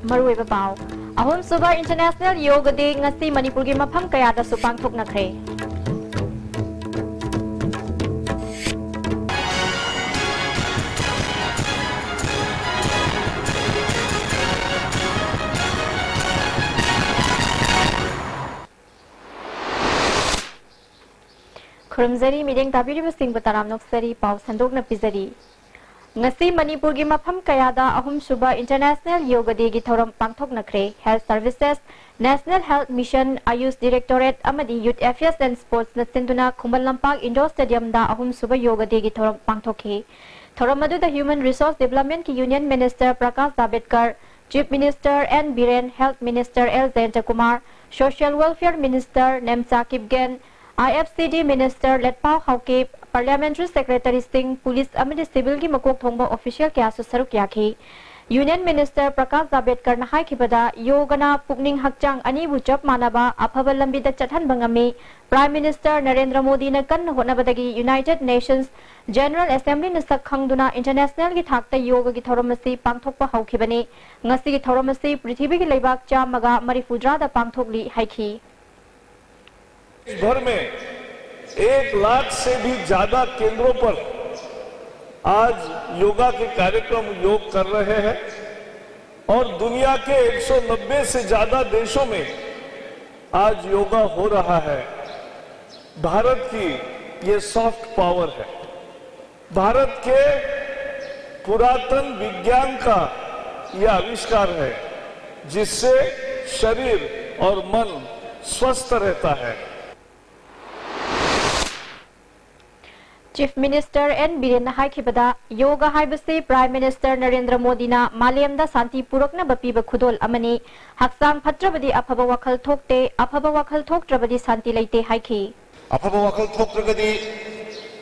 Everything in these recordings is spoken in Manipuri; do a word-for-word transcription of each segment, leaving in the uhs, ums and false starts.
ꯃꯔꯨꯑꯣꯏꯕ ꯄꯥꯎ꯫ ꯑꯍꯨꯝꯁꯨꯕ International Yoga Day ꯉꯁꯤ ꯃꯅꯤꯄꯨꯔꯒꯤ ꯃꯐꯝ ꯀꯌꯥꯗꯁꯨ ꯄꯥꯡꯊꯣꯛꯅꯈ꯭ꯔꯦ꯫ ꯈꯨꯔꯨꯝꯖꯔꯤ, ꯃꯤꯠꯌꯦꯡ ꯇꯥꯕꯤꯔꯤꯕꯁꯤꯡꯕꯨ ꯇꯔꯥꯝꯅ ꯑꯣꯛꯆꯔꯤ꯫ ꯄꯥꯎ ꯁꯟꯗꯣꯛꯅ ꯄꯤꯖꯔꯤ꯫ ꯉꯁꯤ ꯃꯅꯤꯄꯨꯔꯒꯤ ꯃꯐꯝ ꯀꯌꯥꯗ ꯑꯍꯨꯝꯁꯨꯕ International Yoga Day ꯒꯤ ꯊꯧꯔꯝ ꯄꯥꯡꯊꯣꯛꯅꯈ꯭ꯔꯦ꯫ Health Services, National Health Mission, Ayush Directorate ꯑꯃꯗꯤ Youth Affairs and Sports ꯅ ꯁꯤꯟꯗꯨꯅ ꯈꯨꯃꯟ ꯂꯝꯄꯥꯛ Indoor Stadium ꯗ ꯑꯍꯨꯝꯁꯨꯕ Yoga Day ꯒꯤ ꯊꯧꯔꯝ ꯄꯥꯡꯊꯣꯛꯈꯤ꯫ ꯊꯧꯔꯝ ꯑꯗꯨꯗ Human Resource Development ꯀꯤ Union Minister Prakash Javadekar, Chief Minister N Biren, Health Minister L Jayantakumar, Social Welfare Minister Nemcha Kipgen, I F C D Minister ꯂꯦꯠꯄꯥꯎ Haokip, Parliamentary Secretary ꯁꯤꯡ, police ꯑꯃꯗꯤ civil ꯒꯤ ꯃꯀꯣꯛ ꯊꯣꯡꯕ official ꯀꯌꯥꯁꯨ ꯁꯔꯨꯛ ꯌꯥꯈꯤ꯫ Union Minister ꯄ꯭ꯔꯀꯥꯁ ꯖꯥꯕꯦꯗꯀꯔꯅ ꯍꯥꯏꯈꯤꯕꯗ, ꯌꯣꯒꯅ ꯄꯨꯛꯅꯤꯡ ꯍꯛꯆꯥꯡ ꯑꯅꯤꯕꯨ ꯆꯞ ꯃꯥꯟꯅꯕ ꯑꯐꯕ ꯂꯝꯕꯤꯗ ꯆꯠꯍꯟꯕ ꯉꯝꯃꯤ꯫ Prime Minister ꯅꯔꯦꯟꯗ꯭ꯔ ꯃꯣꯗꯤꯅ ꯀꯟꯅ ꯍꯣꯠꯅꯕꯗꯒꯤ United Nations General Assembly ꯅ ꯁꯛ ꯈꯪꯗꯨꯅ international ꯒꯤ ꯊꯥꯛꯇ ꯌꯣꯒꯒꯤ ꯊꯧꯔꯝ ꯑꯁꯤ ꯄꯥꯡꯊꯣꯛꯄ ꯍꯧꯈꯤꯕꯅꯤ꯫ ꯉꯁꯤꯒꯤ ꯊꯧꯔꯝ ꯑꯁꯤ ꯄ꯭ꯔꯤꯊꯤꯕꯤꯒꯤ ꯂꯩꯕꯥꯛ ꯆꯥꯝꯃꯒ ꯃꯔꯤꯐꯨꯇꯔꯥꯗ ꯄꯥꯡꯊꯣꯛꯂꯤ ꯍꯥꯏꯈꯤ꯫ देश भर में एक लाख से भी ज्यादा केंद्रों पर आज योगा के कार्यक्रम योग कर रहे हैं और दुनिया के एक सौ नब्बे से ज्यादा देशों में आज योगा हो रहा है। भारत की ये सॉफ्ट पावर है। भारत के पुरातन विज्ञान का यह आविष्कार है, जिससे शरीर और मन स्वस्थ रहता है। Chief Minister ꯑꯦꯟ ꯕꯤꯔꯦꯟꯅ ꯍꯥꯏꯈꯤꯕꯗ, ꯌꯣꯒ ꯍꯥꯏꯕꯁꯤ Prime Minister ꯅꯔꯦꯟꯗ꯭ꯔ ꯃꯣꯗꯤꯅ ꯃꯥꯂꯦꯝꯗ ꯁꯥꯟꯇꯤ ꯄꯨꯔꯛꯅꯕ ꯄꯤꯕ ꯈꯨꯗꯣꯜ ꯑꯃꯅꯤ꯫ ꯍꯛꯆꯥꯡ ꯐꯠꯇ꯭ꯔꯕꯗꯤ ꯑꯐꯕ ꯋꯥꯈꯜ ꯊꯣꯛꯇꯦ, ꯑꯐꯕ ꯋꯥꯈꯜ ꯊꯣꯛꯇ꯭ꯔꯕꯗꯤ ꯁꯥꯟꯇꯤ ꯂꯩꯇꯦ ꯍꯥꯏꯈꯤ꯫ ꯑꯐꯕ ꯋꯥꯈꯜ ꯊꯣꯛꯇ꯭ꯔꯒꯗꯤ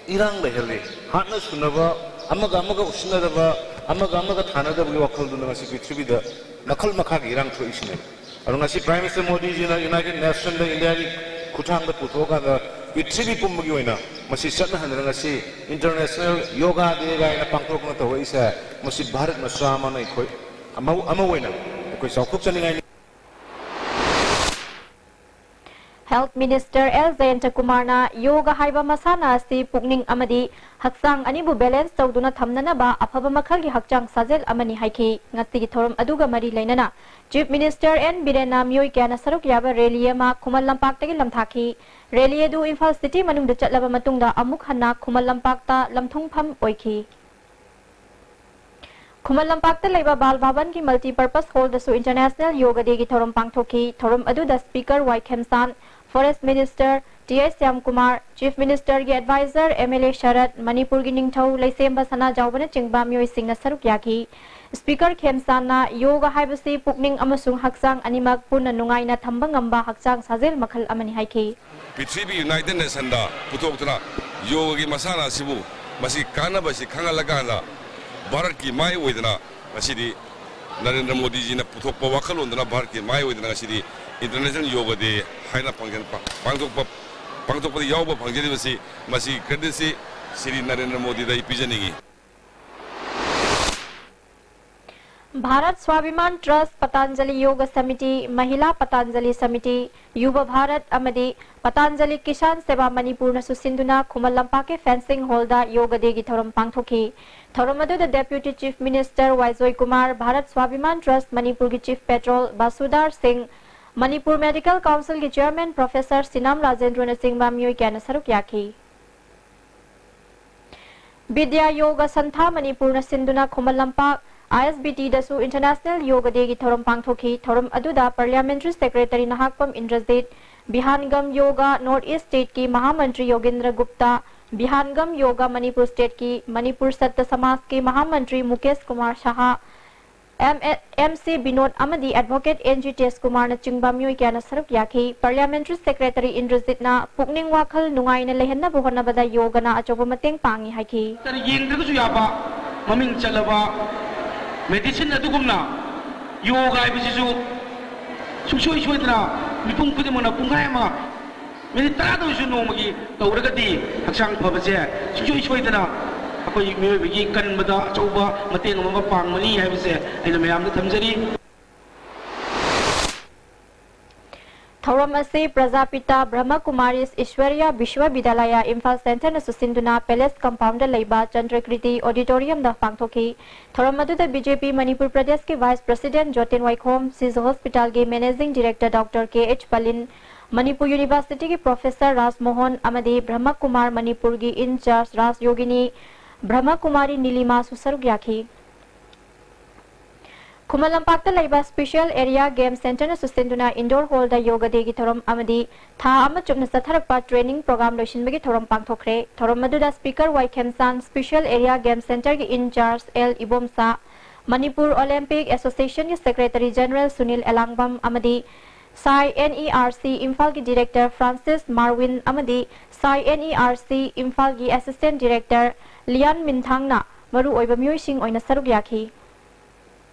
ꯏꯔꯥꯡ ꯂꯩꯍꯜꯂꯤ꯫ ꯍꯥꯠꯅ ꯁꯨꯅꯕ, ꯑꯃꯒ ꯑꯃꯒ ꯎꯁꯤꯟꯅꯗꯕ, ꯑꯃꯒ ꯑꯃꯒ ꯊꯥꯅꯗꯕꯒꯤ ꯋꯥꯈꯜꯗꯨꯅ ꯉꯁꯤ ꯄ꯭ꯔꯤꯊꯤꯕꯤꯗ ꯃꯈꯜ ꯃꯈꯥꯒꯤ ꯏꯔꯥꯡ ꯊꯣꯛꯏꯁꯤꯅꯦꯕ꯫ ꯑꯗꯣ ꯉꯁꯤ Prime Minister ꯃꯣꯗꯤꯖꯤꯅ United Nationꯗ ꯏꯟꯗꯤꯌꯥꯒꯤ ꯈꯨꯠꯊꯥꯡꯗ ꯄꯨꯊꯣꯛꯑꯀꯥꯟꯗ ꯄ꯭ꯔꯤꯊꯤꯕꯤ ꯄꯨꯝꯕꯒꯤ ꯑꯣꯏꯅ ꯃꯁꯤ ꯆꯠꯅꯍꯟꯗꯅ ꯉꯁꯤ International Yoga Day ꯀꯥꯏꯅ ꯄꯥꯡꯊꯣꯛꯇꯅ ꯇꯧꯔꯛꯏꯁꯦ, ꯃꯁꯤ ꯚꯥꯔꯠ ꯃꯆꯥ ꯑꯃꯅ ꯑꯩꯈꯣꯏ ꯑꯃ, ꯑꯃ ꯑꯣꯏꯅ ꯑꯩꯈꯣꯏ ꯆꯥꯎꯊꯣꯛꯆꯅꯤꯡꯉꯥꯏꯅꯤ꯫ Health Minister L Jayanta Kumarꯅ ꯌꯣꯒ ꯍꯥꯏꯕ ꯃꯁꯥꯟꯅ ꯑꯁꯤ ꯄꯨꯛꯅꯤꯡ ꯑꯃꯗꯤ ꯍꯛꯆꯥꯡ ꯑꯅꯤꯕꯨ balance ꯇꯧꯗꯨꯅ ꯊꯝꯅꯅꯕ ꯑꯐꯕ ꯃꯈꯜꯒꯤ ꯍꯛꯆꯥꯡ ꯁꯥꯖꯦꯜ ꯑꯃꯅꯤ ꯍꯥꯏꯈꯤ꯫ ꯉꯁꯤꯒꯤ ꯊꯧꯔꯝ ꯑꯗꯨꯒ ꯃꯔꯤ ꯂꯩꯅꯅ Chief Minister N Birenꯅ ꯃꯤꯑꯣꯏ ꯀꯌꯥꯅ ꯁꯔꯨꯛ ꯌꯥꯕ rally ꯑꯃ ꯈꯨꯃꯟ ꯂꯝꯄꯥꯛꯇꯒꯤ ꯂꯝꯊꯥꯈꯤ꯫ Rally ꯑꯗꯨ ꯏꯝꯐꯥꯜ city ꯃꯅꯨꯡꯗ ꯆꯠꯂꯕ ꯃꯇꯨꯡꯗ ꯑꯃꯨꯛ ꯍꯟꯅ ꯈꯨꯃꯟ ꯂꯝꯄꯥꯛꯇ ꯂꯝꯊꯨꯡꯐꯝ ꯑꯣꯏꯈꯤ꯫ ꯈꯨꯃꯟ ꯂꯝꯄꯥꯛꯇ ꯂꯩꯕ ꯕꯥꯜ ꯚꯕꯟꯒꯤ multipurpose hallꯗꯁꯨ International Yoga Dayꯒꯤ ꯊꯧꯔꯝ ꯄꯥꯡꯊꯣꯛꯈꯤ꯫ ꯊꯧꯔꯝ ꯑꯗꯨꯗ Speaker Y Khemchand, Forest Minister T I Shyamkumar, Chief Ministerꯒꯤ adviser M L A Sarat, ꯃꯅꯤꯄꯨꯔꯒꯤ ꯅꯤꯡꯊꯧ ꯂꯩꯁꯦꯝꯕ ꯁꯅꯥꯖꯥꯎꯕꯅꯆꯤꯡꯕ ꯃꯤꯑꯣꯏꯁꯤꯡꯅ ꯁꯔꯨꯛ ꯌꯥꯈꯤ꯫ Speaker ꯈꯦꯝꯆꯥꯟꯅ ꯌꯣꯒ ꯍꯥꯏꯕꯁꯤ ꯄꯨꯛꯅꯤꯡ ꯑꯃꯁꯨꯡ ꯍꯛꯆꯥꯡ ꯑꯅꯤꯃꯛ ꯄꯨꯟꯅ ꯅꯨꯡꯉꯥꯏꯅ ꯊꯝꯕ ꯉꯝꯕ ꯍꯛꯆꯥꯡ ꯁꯥꯖꯦꯜ ꯃꯈꯜ ꯑꯃꯅꯤ ꯍꯥꯏꯈꯤ꯫ ꯄ꯭ꯔꯤꯊꯤꯕꯤ United Nationꯗ ꯄꯨꯊꯣꯛꯇꯨꯅ ꯌꯣꯒꯒꯤ ꯃꯁꯥꯟꯅ ꯑꯁꯤꯕꯨ ꯃꯁꯤ ꯀꯥꯟꯅꯕꯁꯤ ꯈꯪꯍꯜꯂꯀꯥꯟꯗ ꯚꯥꯔꯠꯀꯤ ꯃꯥꯏ ꯑꯣꯏꯗꯅ ꯉꯁꯤꯗꯤ ꯅꯔꯦꯟꯗ꯭ꯔ ꯃꯣꯗꯤꯖꯤꯅ ꯄꯨꯊꯣꯛꯄ ꯋꯥꯈꯜꯂꯣꯟꯗꯨꯅ ꯚꯥꯔꯠꯀꯤ ꯃꯥꯏ ꯑꯣꯏꯗꯅ ꯉꯁꯤꯗꯤ International Yoga Day ꯍꯥꯏꯅ ꯄꯥꯡꯊꯣꯛꯄ, ꯄꯥꯡꯊꯣꯛꯄꯗ ꯌꯥꯎꯕ ꯐꯪꯖꯔꯤꯕꯁꯤ, ꯃꯁꯤ creditꯁꯤ ꯁ꯭ꯔꯤ ꯅꯔꯦꯟꯗ꯭ꯔ ꯃꯣꯗꯤꯗ ꯑꯩ ꯄꯤꯖꯅꯤꯡꯏ꯫ ꯚꯥꯔꯠ ꯁ꯭ꯋꯥꯚꯤꯃꯥꯟ ꯇ꯭ꯔꯁꯠ, ꯄꯇꯥꯟꯖꯂꯤ ꯌꯣꯒ ꯁꯃꯤꯇꯤ, ꯃꯍꯤꯂꯥ ꯄꯇꯥꯟꯖꯂꯤ ꯁꯃꯤꯇꯤ, ꯌꯨꯕ ꯚꯥꯔꯠ ꯑꯃꯗꯤ ꯄꯇꯥꯟꯖꯂꯤ ꯀꯤꯁꯥꯟ ꯁꯦꯕꯥ ꯃꯅꯤꯄꯨꯔꯅꯁꯨ ꯁꯤꯟꯗꯨꯅ ꯈꯨꯃꯟ ꯂꯝꯄꯥꯛꯀꯤ ꯐꯦꯟꯁꯤꯡ ꯍꯣꯜꯗ ꯌꯣꯒ ꯗꯦꯒꯤ ꯊꯧꯔꯝ ꯄꯥꯡꯊꯣꯛꯈꯤ꯫ ꯊꯧꯔꯝ ꯑꯗꯨꯗ Deputy Chief Minister ꯋꯥꯏꯖꯣꯏ Kumar, Bharat ꯁ꯭ꯋꯥꯚꯤꯃꯥꯟ trust ꯃꯅꯤꯄꯨꯔꯒꯤ Chief Patron ꯕꯥꯁꯨꯗꯥꯔ ꯁꯤꯡ, ꯃꯅꯤꯄꯨꯔ Medical Councilꯒꯤ Chairman Professor ꯁꯤꯅꯥꯝ ꯔꯥꯖꯦꯟꯗ꯭ꯔꯣꯅꯆꯤꯡꯕ ꯃꯤꯑꯣꯏ ꯀꯌꯥꯅ ꯁꯔꯨꯛ ꯌꯥꯈꯤ꯫ ꯕꯤꯗ꯭ꯌꯥ ꯌꯣꯒ ꯁꯟꯊꯥ ꯃꯅꯤꯄꯨꯔꯅ ꯁꯤꯟꯗꯨꯅ ꯈꯨꯃꯟ ꯂꯝꯄꯥꯛ ꯑꯥꯏ ꯑꯦꯁ ꯕꯤ ꯇꯤꯗꯁꯨ International Yoga Dayꯒꯤ ꯊꯧꯔꯝ ꯄꯥꯡꯊꯣꯛꯈꯤ꯫ ꯊꯧꯔꯝ ꯑꯗꯨꯗ Parliamentary Secretary Nahakpam Indrajit, Vihangam Yoga North East Stateꯀꯤ ꯃꯍꯥꯃꯟꯇ꯭ꯔꯤ ꯌꯣꯒꯦꯟꯗ꯭ꯔ ꯒꯨꯞꯇꯥ, ꯕꯤꯍꯥꯟꯒꯝ ꯌꯣꯒ ꯃꯅꯤꯄꯨꯔ Stateꯀꯤ ꯃꯅꯤꯄꯨꯔ ꯁꯠꯇ ꯁꯃꯥꯖꯀꯤ ꯃꯍꯥꯃꯟꯇ꯭ꯔꯤ Mukesh Kumar Saha, M A, M C Binod ꯑꯃꯗꯤ Advocate ꯑꯦꯟ ꯖꯤ ꯇꯦꯖꯀꯨꯃꯥꯔꯅꯆꯤꯡꯕ ꯃꯤꯑꯣꯏ ꯀꯌꯥꯅ ꯁꯔꯨꯛ ꯌꯥꯈꯤ꯫ Parliamentary Secretary ꯏꯟꯗ꯭ꯔꯖꯤꯠꯅ ꯄꯨꯛꯅꯤꯡ ꯋꯥꯈꯜ ꯅꯨꯡꯉꯥꯏꯅ ꯂꯩꯍꯟꯅꯕ ꯍꯣꯠꯅꯕꯗ ꯌꯣꯒꯅ ꯑꯆꯧꯕ ꯃꯇꯦꯡ ꯄꯥꯡꯉꯤ ꯍꯥꯏꯈꯤ꯫ ꯗꯣꯛꯇꯔ ꯌꯦꯡꯗ꯭ꯔꯒꯁꯨ ꯌꯥꯕ ꯃꯃꯤꯡ ꯆꯠꯂꯕ medicine ꯑꯗꯨꯒꯨꯝꯅ ꯌꯣꯒ ꯍꯥꯏꯕꯁꯤꯁꯨ ꯁꯨꯡꯁꯣꯏ ꯁꯣꯏꯗꯅ ꯃꯤꯄꯨꯝ ꯈꯨꯗꯤꯡꯃꯛꯅ ꯄꯨꯡꯈꯥꯏ ꯑꯃ ꯃꯤꯅꯤꯠ ꯇꯔꯥꯗ ꯑꯣꯏꯔꯁꯨ ꯅꯣꯡꯃꯒꯤ ꯇꯧꯔꯒꯗꯤ ꯍꯛꯆꯥꯡ ꯐꯕꯁꯦ ꯁꯨꯡꯁꯣꯏ ꯁꯣꯏꯗꯅ ꯑꯩꯈꯣꯏ ꯃꯤꯑꯣꯏꯕꯒꯤ ꯀꯟꯕꯗ ꯑꯆꯧꯕ ꯃꯇꯦꯡ ꯑꯃ ꯄꯥꯡꯕꯅꯤ ꯍꯥꯏꯕꯁꯦ ꯑꯩꯅ ꯃꯌꯥꯝꯗ ꯊꯝꯖꯔꯤ꯫ ꯊꯧꯔꯝ ꯑꯁꯤ ꯄ꯭ꯔꯖꯥꯄꯤꯇꯥ ꯕ꯭ꯔꯍ꯭ꯃ ꯀꯨꯃꯥꯔꯤꯁ ꯏꯁ꯭ꯋꯔꯤꯌꯥ ꯕꯤꯁ꯭ꯋꯕꯤꯗ꯭ꯌꯥꯂꯌ ꯏꯝꯐꯥꯜ ꯁꯦꯟꯇꯔꯅ ꯁꯨꯁꯤꯟꯗꯨꯅ ꯄꯦꯂꯦꯁ ꯀꯝꯄꯥꯎꯟꯗ ꯂꯩꯕ ꯆꯟꯗ꯭ꯔꯀ꯭ꯔꯤꯇꯤ ꯑꯣꯗꯤꯇꯣꯔꯤꯌꯝꯗ ꯄꯥꯡꯊꯣꯛꯈꯤ꯫ ꯊꯧꯔꯝ ꯑꯗꯨꯗ ꯕꯤ ꯖꯦ ꯄꯤ ꯃꯅꯤꯄꯨꯔ ꯄ꯭ꯔꯗꯦꯁꯀꯤ ꯚꯥꯏꯁ ꯄ꯭ꯔꯁꯤꯗꯦꯟꯠ ꯖꯣꯇꯤꯟ ꯋꯥꯏꯈꯣꯝ, ꯁꯤꯖ ꯍꯣꯁꯄꯤꯇꯥꯜꯒꯤ ꯃꯦꯅꯦꯖꯤꯡ ꯗꯤꯔꯦꯛꯇꯔ ꯗꯣꯛꯇꯔ ꯀꯦ ꯑꯩꯆ ꯄꯂꯤꯟ, ꯃꯅꯤꯄꯨꯔ ꯌꯨꯅꯤꯚꯔꯁꯤꯇꯤꯒꯤ ꯄ꯭ꯔꯣꯐꯦꯁꯔ ꯔꯥꯖꯃꯣꯍꯟ ꯑꯃꯗꯤ ꯕ꯭ꯔꯍ꯭ꯃ ꯀꯨꯃꯥꯔ ꯃꯅꯤꯄꯨꯔꯒꯤ ꯏꯟ ꯆꯥꯔꯖ ꯔꯥꯖ ꯌꯣꯒꯤꯅꯤ ꯕ꯭ꯔꯍ꯭ꯃ ꯀꯨꯃꯥꯔꯤ ꯅꯤꯂꯤꯃꯥꯁꯨ ꯁꯔꯨꯛ ꯌꯥꯈꯤ꯫ ꯈꯨꯃꯟ ꯂꯝꯄꯥꯛꯇ ꯂꯩꯕ ꯁ꯭ꯄꯦꯁꯤꯌꯦꯜ ꯑꯦꯔꯤꯌꯥ ꯒꯦꯝ ꯁꯦꯟꯇꯔꯅ ꯁꯨꯁꯤꯟꯗꯨꯅ ꯏꯟꯗꯣꯔ ꯍꯣꯜꯗ ꯌꯣꯒ ꯗꯦꯒꯤ ꯊꯧꯔꯝ ꯑꯃꯗꯤ ꯊꯥ ꯑꯃ ꯆꯨꯞꯅ ꯆꯠꯊꯔꯛꯄ ꯇ꯭ꯔꯦꯅꯤꯡ ꯄ꯭ꯔꯣꯒ꯭ꯔꯥꯝ ꯂꯣꯏꯁꯤꯟꯕꯒꯤ ꯊꯧꯔꯝ ꯄꯥꯡꯊꯣꯛꯈ꯭ꯔꯦ꯫ ꯊꯧꯔꯝ ꯑꯗꯨꯗ speaker Y Khemchand, special area game ꯁꯦꯟꯇꯔꯒꯤ in charge L Ibomcha, Manipur Olympic ꯑꯦꯁꯣꯁꯤꯌꯦꯁꯟꯒꯤ ꯁꯦꯀ꯭ꯔꯦꯇꯔꯤ ꯖꯦꯅꯔꯦꯜ ꯁꯨꯅꯤꯜ ꯑꯦꯂꯥꯡꯕꯝ ꯑꯃꯗꯤ ꯁꯥꯏ ꯑꯦꯟ ꯏ ꯑꯥꯔ ꯁꯤ ꯏꯝꯐꯥꯜꯒꯤ ꯗꯤꯔꯦꯛꯇꯔ ꯐ꯭ꯔꯥꯟꯁꯤꯁ ꯃꯥꯔꯋꯤꯟ ꯑꯃꯗꯤ ꯁꯥꯏ ꯑꯦꯟ ꯏ ꯑꯥꯔ ꯁꯤ ꯏꯝꯐꯥꯜꯒꯤ ꯑꯦꯁꯤꯁꯇꯦꯟꯠ ꯗꯤꯔꯦꯛꯇꯔ ꯂꯤꯌꯥꯟ ꯃꯤꯟꯊꯥꯡꯅ ꯃꯔꯨꯑꯣꯏꯕ ꯃꯤꯑꯣꯏꯁꯤꯡ ꯑꯣꯏꯅ ꯁꯔꯨꯛ ꯌꯥꯈꯤ꯫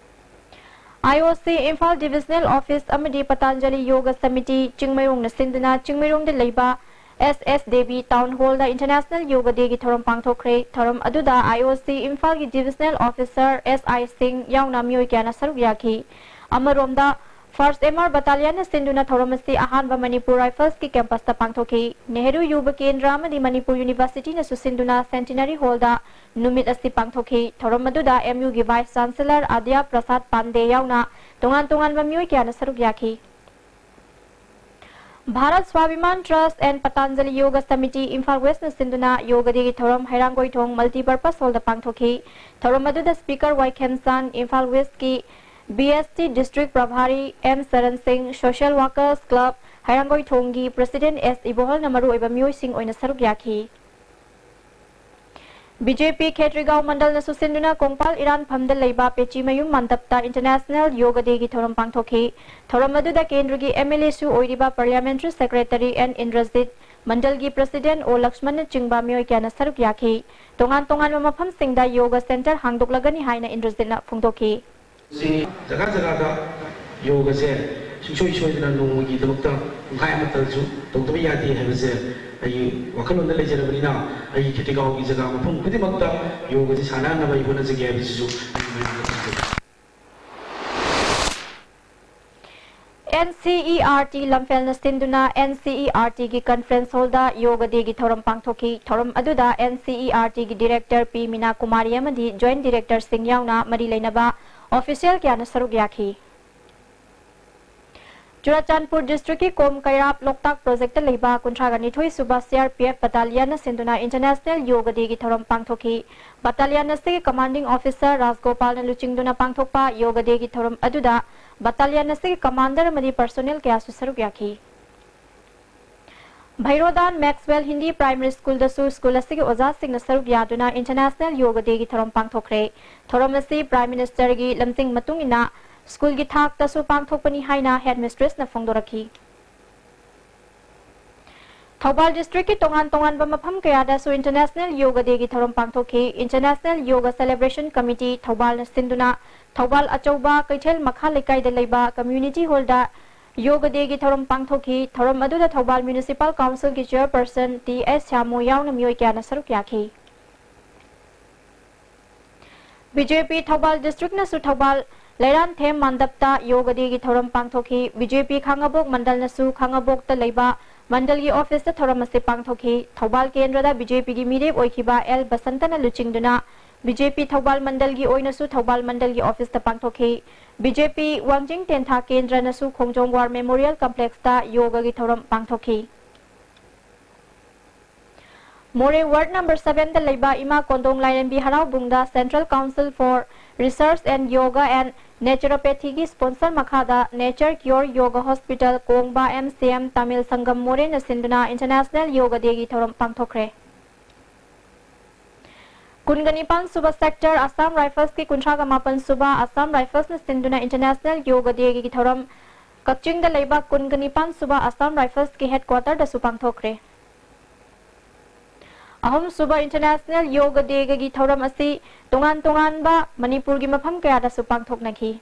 ꯑꯥꯏ ꯑꯣ ꯁꯤ ꯏꯝꯐꯥꯜ ꯗꯤꯕꯤꯖꯅꯦꯜ ꯑꯣꯐꯤꯁ ꯑꯃꯗꯤ ꯄꯇꯥꯟꯖꯂꯤ ꯌꯣꯒ ꯁꯃꯤꯇꯤ ꯆꯤꯡꯃꯩꯔꯣꯡꯅ ꯁꯤꯟꯗꯨꯅ ꯆꯤꯡꯃꯩꯔꯣꯡꯗ ꯂꯩꯕ ꯑꯦꯁ ꯑꯦꯁ ꯗꯦꯕꯤ ꯇꯥꯎꯟ ꯍꯣꯜꯗ ꯏꯟꯇꯔꯅꯦꯁꯅꯦꯜ ꯌꯣꯒ ꯗꯦꯒꯤ ꯊꯧꯔꯝ ꯄꯥꯡꯊꯣꯛꯈ꯭ꯔꯦ꯫ ꯊꯧꯔꯝ ꯑꯗꯨꯗ ꯑꯥꯏ ꯑꯣ ꯁꯤ ꯏꯝꯐꯥꯜꯒꯤ ꯗꯤꯕꯤꯖꯅꯦꯜ ꯑꯣꯐꯤꯁꯔ ꯑꯦꯁ ꯑꯥꯏ ꯁꯤꯡ ꯌꯥꯎꯅ ꯃꯤꯑꯣꯏ ꯀꯌꯥꯅ ꯁꯔꯨꯛ ꯌꯥꯈꯤ꯫ ꯑꯃꯔꯣꯝꯗ, ꯐꯥꯔꯁꯠ ꯑꯦꯝ ꯑꯥꯔ ꯕꯇꯥꯂꯤꯌꯟꯅ ꯁꯤꯟꯗꯨꯅ ꯊꯧꯔꯝ ꯑꯁꯤ ꯑꯍꯥꯟꯕ ꯃꯅꯤꯄꯨꯔ ꯔꯥꯏꯐꯜꯁꯀꯤ ꯀꯦꯝꯄꯁꯇ ꯄꯥꯡꯊꯣꯛꯈꯤ꯫ ꯅꯦꯍꯔꯨ ꯌꯨꯕ ꯀꯦꯟꯗ꯭ꯔ ꯑꯃꯗꯤ ꯃꯅꯤꯄꯨꯔ ꯌꯨꯅꯤꯚꯔꯁꯤꯇꯤꯅꯁꯨ ꯁꯤꯟꯗꯨꯅ ꯁꯦꯟꯇꯤꯅꯔꯤ ꯍꯣꯜꯗ ꯅꯨꯃꯤꯠ ꯑꯁꯤ ꯄꯥꯡꯊꯣꯛꯈꯤ꯫ ꯊꯧꯔꯝ ꯑꯗꯨꯗ ꯑꯦꯝ ꯌꯨꯒꯤ ꯚꯥꯏꯁ ꯆꯥꯟꯁꯦꯂꯔ ꯑꯗ꯭ꯌ ꯄ꯭ꯔꯁꯥꯗ ꯄꯥꯟꯗꯦ ꯌꯥꯎꯅ ꯇꯣꯉꯥꯟ ꯇꯣꯉꯥꯟꯕ ꯃꯤꯑꯣꯏ ꯀꯌꯥꯅ ꯁꯔꯨꯛ ꯌꯥꯈꯤ꯫ ꯚꯥꯔꯠ ꯁ꯭ꯋꯥꯚꯤꯃꯥꯟ ꯇ꯭ꯔꯁꯠ ꯑꯦꯟ ꯄꯇꯥꯟꯖꯂꯤ ꯌꯣꯒ ꯁꯃꯤꯇꯤ ꯏꯝꯐꯥꯜ ꯋꯦꯁꯅ ꯁꯤꯟꯗꯨꯅ ꯌꯣꯒ ꯗꯦꯒꯤ ꯊꯧꯔꯝ ꯍꯩꯔꯥꯡꯒꯣꯏꯊꯣꯡ ꯃꯜꯇꯤꯄꯔꯄꯁ ꯍꯣꯜꯗ ꯄꯥꯡꯊꯣꯛꯈꯤ꯫ ꯊꯧꯔꯝ ꯑꯗꯨꯗ ꯁ꯭ꯄꯤꯀꯔ ꯋꯥꯏ ꯈꯦꯝꯆꯥꯟ, ꯏꯝꯐꯥꯜ ꯋꯦꯁꯀꯤ ꯕꯤ ꯑꯦꯁ ꯇꯤ ꯗꯤꯁꯇ꯭ꯔꯤꯛ ꯄ꯭ꯔꯚꯥꯔꯤ ꯑꯦꯝ ꯁꯔꯟ ꯁꯤꯡ, ꯁꯣꯁꯤꯌꯦꯜ ꯋꯥꯔꯀꯔꯁ ꯀ꯭ꯂꯕ ꯍꯩꯔꯥꯡꯒꯣꯏꯊꯣꯡꯒꯤ ꯄ꯭ꯔꯁꯤꯗꯦꯟꯠ ꯑꯦꯁ ꯏꯕꯣꯍꯜꯅ ꯃꯔꯨꯑꯣꯏꯕ ꯃꯤꯑꯣꯏꯁꯤꯡ ꯑꯣꯏꯅ ꯁꯔꯨꯛ ꯌꯥꯈꯤ꯫ ꯕꯤ ꯖꯦ ꯄꯤ ꯈꯦꯇ꯭ꯔꯤꯒꯥꯎ ꯃꯟꯗꯜꯅꯁꯨ ꯁꯤꯟꯗꯨꯅ ꯀꯣꯡꯄꯥꯜ ꯏꯔꯥꯟꯐꯝꯗ ꯂꯩꯕ ꯄꯦꯆꯤꯃꯌꯨꯝ ꯃꯟꯗꯞꯇ ꯏꯟꯇꯔꯅꯦꯁꯅꯦꯜ ꯌꯣꯒ ꯗꯦꯒꯤ ꯊꯧꯔꯝ ꯄꯥꯡꯊꯣꯛꯈꯤ꯫ ꯊꯧꯔꯝ ꯑꯗꯨꯗ ꯀꯦꯟꯗ꯭ꯔꯒꯤ ꯑꯦꯝ ꯑꯦꯜ ꯑꯦꯁꯨ ꯑꯣꯏꯔꯤꯕ parliamentary secretary and Indrajit, ꯃꯟꯗꯜꯒꯤ president ꯑꯣ ꯂꯛꯁꯃꯟꯅꯆꯤꯡꯕ ꯃꯤꯑꯣꯏ ꯀꯌꯥꯅ ꯁꯔꯨꯛ ꯌꯥꯈꯤ꯫ ꯇꯣꯉꯥꯟ ꯇꯣꯉꯥꯟꯕ ꯃꯐꯝꯁꯤꯡꯗ ꯌꯣꯒ ꯁꯦꯟꯇꯔ ꯍꯥꯡꯗꯣꯛꯂꯒꯅꯤ ꯍꯥꯏꯅ ꯏꯟꯗ꯭ꯔꯖꯤꯠꯅ ꯐꯣꯡꯗꯣꯛꯈꯤ꯫ ꯁꯤ ꯖꯒꯥ ꯖꯒꯥꯗ ꯌꯣꯒꯁꯦ ꯁꯨꯡꯁꯣꯏ ꯁꯣꯏꯗꯅ ꯅꯣꯡꯃꯒꯤꯗꯃꯛꯇ ꯄꯨꯡꯈꯥꯏ ꯑꯃꯇꯁꯨ ꯇꯧꯗꯕ ꯌꯥꯗꯦ ꯍꯥꯏꯕꯁꯦ ꯑꯩꯒꯤ ꯋꯥꯈꯜꯂꯣꯟꯗ ꯂꯩꯖꯔꯕꯅꯤꯅ, ꯑꯩꯒꯤ ꯈꯦꯇ꯭ꯔꯤꯒꯥꯎꯒꯤ ꯖꯒꯥ ꯃꯐꯝ ꯈꯨꯗꯤꯡꯃꯛꯇ ꯌꯣꯒꯁꯦ ꯁꯥꯟꯅꯅꯕ ꯑꯩ ꯍꯣꯠꯅꯖꯒꯦ ꯍꯥꯏꯕꯁꯤꯁꯨ ꯑꯩꯒꯤ ꯃꯥꯏꯌꯣꯛꯇ ꯊꯝꯖꯒꯦ꯫ NCERT ꯂꯝꯐꯦꯜꯅ ꯁꯤꯟꯗꯨꯅ NCERTꯒꯤ conference hallꯗ Yoga Dayꯒꯤ ꯊꯧꯔꯝ ꯄꯥꯡꯊꯣꯛꯈꯤ꯫ ꯊꯧꯔꯝ ꯑꯗꯨꯗ NCERTꯒꯤ director P ꯃꯤꯅꯥ ꯀꯨꯃꯥꯔꯤ ꯑꯃꯗꯤ joint directorꯁꯤꯡ ꯌꯥꯎꯅ ꯃꯔꯤ ꯂꯩꯅꯕ official ꯀꯌꯥꯅ ꯁꯔꯨꯛ ꯌꯥꯈꯤ꯫ ꯆꯨꯔꯥꯆꯥꯟꯄꯨꯔ districtꯀꯤ ꯀꯣꯝ ꯀꯩꯔꯥꯞ ꯂꯣꯛꯇꯥꯛ projectꯇ ꯂꯩꯕ ꯀꯨꯟꯊ꯭ꯔꯥꯒ ꯅꯤꯊꯣꯏ ꯁꯨꯕ CRPF battalionꯅ ꯁꯤꯟꯗꯨꯅ International Yoga Dayꯒꯤ ꯊꯧꯔꯝ ꯄꯥꯡꯊꯣꯛꯈꯤ꯫ Battalion ꯑꯁꯤꯒꯤ commanding officer ꯔꯥꯖꯒꯣꯄꯥꯜꯅ ꯂꯨꯆꯤꯡꯗꯨꯅ ꯄꯥꯡꯊꯣꯛꯄ Yoga Dayꯒꯤ ꯊꯧꯔꯝ ꯑꯗꯨꯗ battalion ꯑꯁꯤꯒꯤ commander ꯑꯃꯗꯤ personnel ꯀꯌꯥꯁꯨ ꯁꯔꯨꯛ ꯌꯥꯈꯤ꯫ ꯚꯩꯔꯣꯗꯥꯟ Maxwell Hindi Primary Schoolꯗꯁꯨ school ꯑꯁꯤꯒꯤ ꯑꯣꯖꯥꯁꯤꯡꯅ ꯁꯔꯨꯛ ꯌꯥꯗꯨꯅ International Yoga Dayꯒꯤ ꯊꯧꯔꯝ ꯄꯥꯡꯊꯣꯛꯈ꯭ꯔꯦ꯫ ꯊꯧꯔꯝ ꯑꯁꯤ Prime Ministerꯒꯤ ꯂꯝꯖꯤꯡ ꯃꯇꯨꯡ ꯏꯟꯅ schoolꯒꯤ ꯊꯥꯛꯇꯁꯨ ꯄꯥꯡꯊꯣꯛꯄꯅꯤ ꯍꯥꯏꯅ headmistressꯅ ꯐꯣꯡꯗꯣꯔꯛꯈꯤ꯫ ꯊꯧꯕꯥꯜ districtꯀꯤ ꯇꯣꯉꯥꯟ ꯇꯣꯉꯥꯟꯕ ꯃꯐꯝ ꯀꯌꯥꯗꯁꯨ International Yoga Dayꯒꯤ ꯊꯧꯔꯝ ꯄꯥꯡꯊꯣꯛꯈꯤ꯫ International Yoga Celebration Committee ꯊꯧꯕꯥꯜꯅ ꯁꯤꯟꯗꯨꯅ ꯊꯧꯕꯥꯜ ꯑꯆꯧꯕ ꯀꯩꯊꯦꯜ ꯃꯈꯥ ꯂꯩꯀꯥꯏꯗ ꯂꯩꯕ community hallꯗ Yoga Dayꯒꯤ ꯊꯧꯔꯝ ꯄꯥꯡꯊꯣꯛꯈꯤ꯫ ꯊꯧꯔꯝ ꯑꯗꯨꯗ Thoubal Municipal Councilꯒꯤ chairperson T S ꯁ꯭ꯌꯥꯃꯣ ꯌꯥꯎꯅ ꯃꯤꯑꯣꯏ ꯀꯌꯥꯅ ꯁꯔꯨꯛ ꯌꯥꯈꯤ꯫ BJP ꯊꯧꯕꯥꯜ districtꯅꯁꯨ ꯊꯧꯕꯥꯜ ꯂꯩꯔꯥꯟꯊꯦꯝ ꯃꯥꯟꯗꯞꯇ Yoga Dayꯒꯤ ꯊꯧꯔꯝ ꯄꯥꯡꯊꯣꯛꯈꯤ꯫ BJP ꯈꯥꯡꯉꯕꯣꯛ ꯃꯟꯗꯜꯅꯁꯨ ꯈꯥꯡꯉꯕꯣꯛꯇ ꯂꯩꯕ ꯃꯟꯗꯜꯒꯤ officeꯇ ꯊꯧꯔꯝ ꯑꯁꯤ ꯄꯥꯡꯊꯣꯛꯈꯤ꯫ ꯊꯧꯕꯥꯜ ꯀꯦꯟꯗ꯭ꯔꯗ BJPꯒꯤ ꯃꯤꯔꯦꯞ ꯑꯣꯏꯈꯤꯕ ꯑꯦꯜ ꯕꯁꯟꯇꯅ ꯂꯨꯆꯤꯡꯗꯨꯅ BJP ꯊꯧꯕꯥꯜ ꯃꯟꯗꯜꯒꯤ ꯑꯣꯏꯅꯁꯨ ꯊꯧꯕꯥꯜ ꯃꯟꯗꯜꯒꯤ officeꯇ ꯄꯥꯡꯊꯣꯛꯈꯤ꯫ BJP ꯋꯥꯡꯖꯤꯡ ꯇꯦꯟꯊꯥ ꯀꯦꯟꯗ꯭ꯔꯅꯁꯨ ꯈꯣꯡꯖꯣꯝ War Memorial Complexꯇ Yogaꯒꯤ ꯊꯧꯔꯝ ꯄꯥꯡꯊꯣꯛꯈꯤ꯫ ꯃꯣꯔꯦ ward number sevenꯗ ꯂꯩꯕ ꯏꯃꯥ ꯀꯣꯟꯗꯣꯡ ꯂꯥꯏꯔꯦꯝꯕꯤ ꯍꯔꯥꯎꯕꯨꯡꯗ Central Council for Research and Yoga and Naturopathyꯒꯤ sponsor ꯃꯈꯥꯗ Nature Cure Yoga Hospital ꯀꯣꯡꯕ MCM Tamil ꯁꯪꯒꯝ ꯃꯣꯔꯦꯅ ꯁꯤꯟꯗꯨꯅ International Yoga Dayꯒꯤ ꯊꯧꯔꯝ ꯄꯥꯡꯊꯣꯛꯈ꯭ꯔꯦ꯫ ꯀꯨꯟꯒ ꯅꯤꯄꯥꯟ ꯁꯨꯕ sector Assam Riflesꯀꯤ ꯀꯨꯟꯊ꯭ꯔꯥꯒ ꯃꯥꯄꯟ ꯁꯨꯕ Assam Riflesꯅ ꯁꯤꯟꯗꯨꯅ International Yoga Dayꯒꯤ ꯊꯧꯔꯝ ꯀꯛꯆꯤꯡꯗ ꯂꯩꯕ ꯀꯨꯟꯒ ꯅꯤꯄꯥꯟ ꯁꯨꯕ Assam Riflesꯀꯤ headquarterꯗꯁꯨ ꯄꯥꯡꯊꯣꯛꯈ꯭ꯔꯦ꯫ ꯑꯍꯨꯝ ꯁꯨꯕ International Yoga Dayꯒꯤ ꯊꯧꯔꯝ ꯑꯁꯤ ꯇꯣꯉꯥꯟ ꯇꯣꯉꯥꯟꯕ ꯃꯅꯤꯄꯨꯔꯒꯤ ꯃꯐꯝ ꯀꯌꯥꯗꯁꯨ ꯄꯥꯡꯊꯣꯛꯅꯈꯤ꯫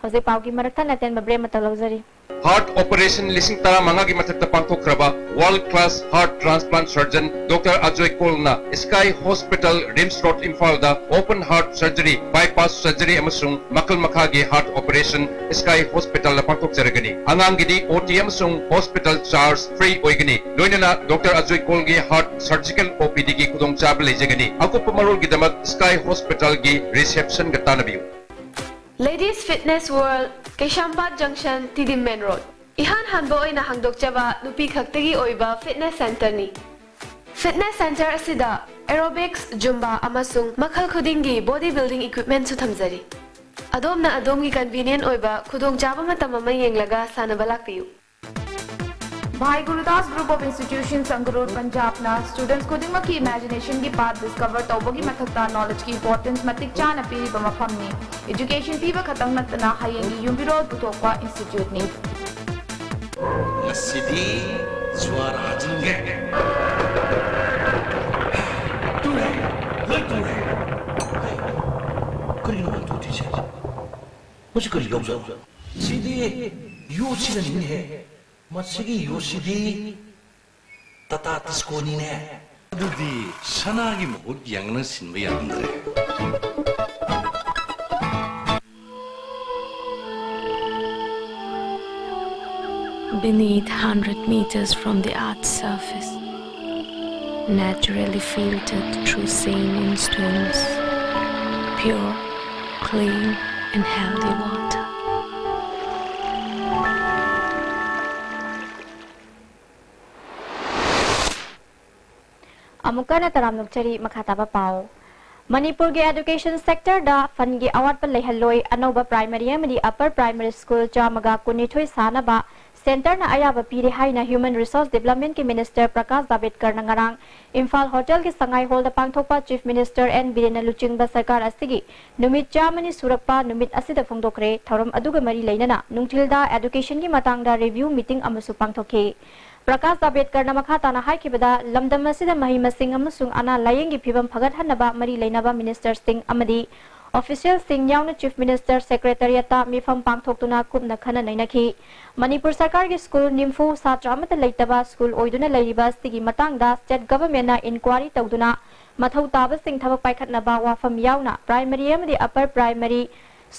ꯍꯧꯖꯤꯛ ꯄꯥꯎꯒꯤ ꯃꯔꯛ ꯊꯠꯅ ꯑꯇꯦꯟꯕ break ꯑꯃꯇ ꯂꯧꯖꯔꯤ꯫ Heart operation ꯂꯤꯁꯤꯡ ꯇꯔꯥꯃꯉꯥꯒꯤ ꯃꯊꯛꯇ ꯄꯥꯡꯊꯣꯛꯈ꯭ꯔꯕ world class heart transplant surgeon Doctor Ajoy Kaulꯅ Sky Hospital, RIMS Road, ꯏꯝꯐꯥꯜꯗ open heart surgery, bypass surgery ꯑꯃꯁꯨꯡ ꯃꯈꯜ ꯃꯈꯥꯒꯤ heart operation Sky Hospitalꯗ ꯄꯥꯡꯊꯣꯛꯆꯔꯒꯅꯤ꯫ ꯑꯉꯥꯡꯒꯤꯗꯤ O T ꯑꯃꯁꯨꯡ hospital charge free ꯑꯣꯏꯒꯅꯤ꯫ ꯂꯣꯏꯅꯅ Doctor Ajoy Kaulꯒꯤ heart surgical O P Dꯒꯤ ꯈꯨꯗꯣꯡꯆꯥꯕ ꯂꯩꯖꯒꯅꯤ꯫ ꯑꯀꯨꯞꯄ ꯃꯔꯣꯜꯒꯤꯗꯃꯛ Sky Hospitalꯒꯤ receptionꯒ ꯇꯥꯟꯅꯕꯤꯌꯨ꯫ Ladies Fitness World, ꯀꯩꯁꯥꯝꯄꯥꯠ Junction, T D Main Road꯫ ꯏꯍꯥꯟ ꯍꯥꯟꯕ ꯑꯣꯏꯅ ꯍꯥꯡꯗꯣꯛꯆꯕ ꯅꯨꯄꯤ ꯈꯛꯇꯒꯤ ꯑꯣꯏꯕ fitness centreꯅꯤ꯫ Fitness centre ꯑꯁꯤꯗ aerobics, Zumba ꯑꯃꯁꯨꯡ ꯃꯈꯜ ꯈꯨꯗꯤꯡꯒꯤ body building equipmentꯁꯨ ꯊꯝꯖꯔꯤ꯫ ꯑꯗꯣꯝꯅ ꯑꯗꯣꯝꯒꯤ convenient ꯑꯣꯏꯕ ꯈꯨꯗꯣꯡꯆꯥꯕ ꯃꯇꯝ ꯑꯃ ꯌꯦꯡꯂꯒ ꯁꯥꯟꯅꯕ ꯂꯥꯛꯄꯤꯌꯨ꯫ Bhai Gurudas Group of Institutions, Sangrur, Punjabꯅ students ꯈꯨꯗꯤꯡꯃꯛꯀꯤ imaginationꯒꯤ path discover ꯇꯧꯕꯒꯤ ꯃꯊꯛꯇ knowledgeꯀꯤ importance ꯃꯇꯤꯛ ꯆꯥꯅ ꯄꯤꯔꯤꯕ ꯃꯐꯝꯅꯤ꯫ Education ꯄꯤꯕ ꯈꯛꯇꯪ ꯅꯠꯇꯅ ꯍꯌꯦꯡꯒꯤ ꯌꯨꯝꯕꯤꯔꯣꯜ ꯄꯨꯊꯣꯛꯄ instituteꯅꯤ꯫ ꯉꯁꯤꯗꯤ ꯖ꯭ꯋꯥꯔ ꯍꯥꯖꯤꯟꯒꯦ꯫ ꯇꯨꯔꯦ, ꯂꯣꯏ ꯇꯨꯔꯦ꯫ ꯀꯔꯤꯅꯣ ꯃꯣꯏ ꯇꯨꯔꯤꯁꯦ? ꯃꯁꯤ ꯀꯔꯤ ꯌꯥꯎꯖꯥꯠꯅꯣ? ꯁꯤꯗꯤ ꯌꯣꯠꯁꯤꯅꯅꯤꯅꯦꯍꯦ꯫ ꯃꯁꯤꯒꯤ ꯌꯣꯠꯁꯤꯗꯤ ꯇꯥꯇꯥ ꯇꯤꯁꯀꯣꯅꯤꯅꯦ꯫ ꯑꯗꯨꯗꯤ ꯁꯅꯥꯒꯤ ꯃꯍꯨꯠ ꯌꯥꯡꯅ ꯁꯤꯟꯕ ꯌꯥꯔꯝꯗ꯭ꯔꯦ꯫ Beneath, hundred meters from the earth's surface, naturally filtered through saline stones, pure, clean, and healthy water. ꯑꯃꯨꯛꯀ ꯍꯟꯅ ꯇꯔꯥꯝꯅ ꯑꯣꯛꯆꯔꯤ꯫ ꯃꯈꯥ ꯇꯥꯕ ꯄꯥꯎ꯫ ꯃꯅꯤꯄꯨꯔꯒꯤ education sectorꯗ fundꯀꯤ ꯑꯋꯥꯠꯄ ꯂꯩꯍꯜꯂꯣꯏ, ꯑꯅꯧꯕ primary ꯑꯃꯗꯤ upper primary school ꯆꯥꯝꯃꯒ ꯀꯨꯟꯅꯤꯊꯣꯏ ꯁꯥꯅꯕ centreꯅ ꯑꯌꯥꯕ ꯄꯤꯔꯦ ꯍꯥꯏꯅ Human Resource Developmentꯀꯤ minister ꯄ꯭ꯔꯀꯥꯁ ꯖꯥꯕꯦꯗꯀꯔꯅ ꯉꯔꯥꯡ ꯏꯝꯐꯥꯜ hotelꯒꯤ ꯁꯉꯥꯏ hallꯗ ꯄꯥꯡꯊꯣꯛꯄ Chief Minister ꯑꯦꯟ ꯕꯤꯔꯦꯟꯅ ꯂꯨꯆꯤꯡꯕ ꯁꯔꯀꯥꯔ ꯑꯁꯤꯒꯤ ꯅꯨꯃꯤꯠ ꯆꯥꯝꯃꯅꯤ ꯁꯨꯔꯛꯄ ꯅꯨꯃꯤꯠ ꯑꯁꯤꯗ ꯐꯣꯡꯗꯣꯛꯈ꯭ꯔꯦ꯫ ꯊꯧꯔꯝ ꯑꯗꯨꯒ ꯃꯔꯤ ꯂꯩꯅꯅ ꯅꯨꯡꯊꯤꯜꯗ educationꯒꯤ ꯃꯇꯥꯡꯗ review meeting ꯑꯃꯁꯨ ꯄꯥꯡꯊꯣꯛꯈꯤ꯫ ꯄ꯭ꯔꯀꯥꯁ ꯖꯥꯕꯦꯗꯀꯔꯅ ꯃꯈꯥ ꯇꯥꯅ ꯍꯥꯏꯈꯤꯕꯗ, ꯂꯝꯗꯝ ꯑꯁꯤꯗ ꯃꯍꯩ ꯃꯁꯤꯡ ꯑꯃꯁꯨꯡ ꯑꯅꯥ ꯂꯥꯌꯦꯡꯒꯤ ꯐꯤꯚꯝ ꯐꯒꯠꯍꯟꯅꯕ ꯃꯔꯤ ꯂꯩꯅꯕ ministerꯁꯤꯡ ꯑꯃꯗꯤ ꯑꯣꯐꯤꯁꯤꯌꯦꯜꯁꯤꯡ ꯌꯥꯎꯅ ꯆꯤꯐ ꯃꯤꯅꯤꯁꯇꯔ ꯁꯦꯀ꯭ꯔꯦꯇꯔꯤꯌꯦꯠꯇ ꯃꯤꯐꯝ ꯄꯥꯡꯊꯣꯛꯇꯨꯅ ꯀꯨꯞꯅ ꯈꯟꯅ ꯅꯩꯅꯈꯤ꯫ ꯃꯅꯤꯄꯨꯔ ꯁꯔꯀꯥꯔꯒꯤ ꯁ꯭ꯀꯨꯜ ꯅꯤꯐꯨ ꯁꯥꯇ꯭ꯔ ꯑꯃꯠꯇ ꯂꯩꯇꯕ ꯁ꯭ꯀꯨꯜ ꯑꯣꯏꯗꯨꯅ ꯂꯩꯔꯤꯕ ꯑꯁꯤꯒꯤ ꯃꯇꯥꯡꯗ ꯁ꯭ꯇꯦꯠ ꯒꯚꯔꯟꯃꯦꯟꯠꯅ ꯏꯟꯀ꯭ꯋꯥꯔꯤ ꯇꯧꯗꯨꯅ ꯃꯊꯧ ꯇꯥꯕꯁꯤꯡ ꯊꯕꯛ ꯄꯥꯏꯈꯠꯅꯕ ꯋꯥꯐꯝ ꯌꯥꯎꯅ ꯄ꯭ꯔꯥꯏꯃꯔꯤ ꯑꯃꯗꯤ ꯑꯄꯔ ꯄ꯭ꯔꯥꯏꯃꯔꯤ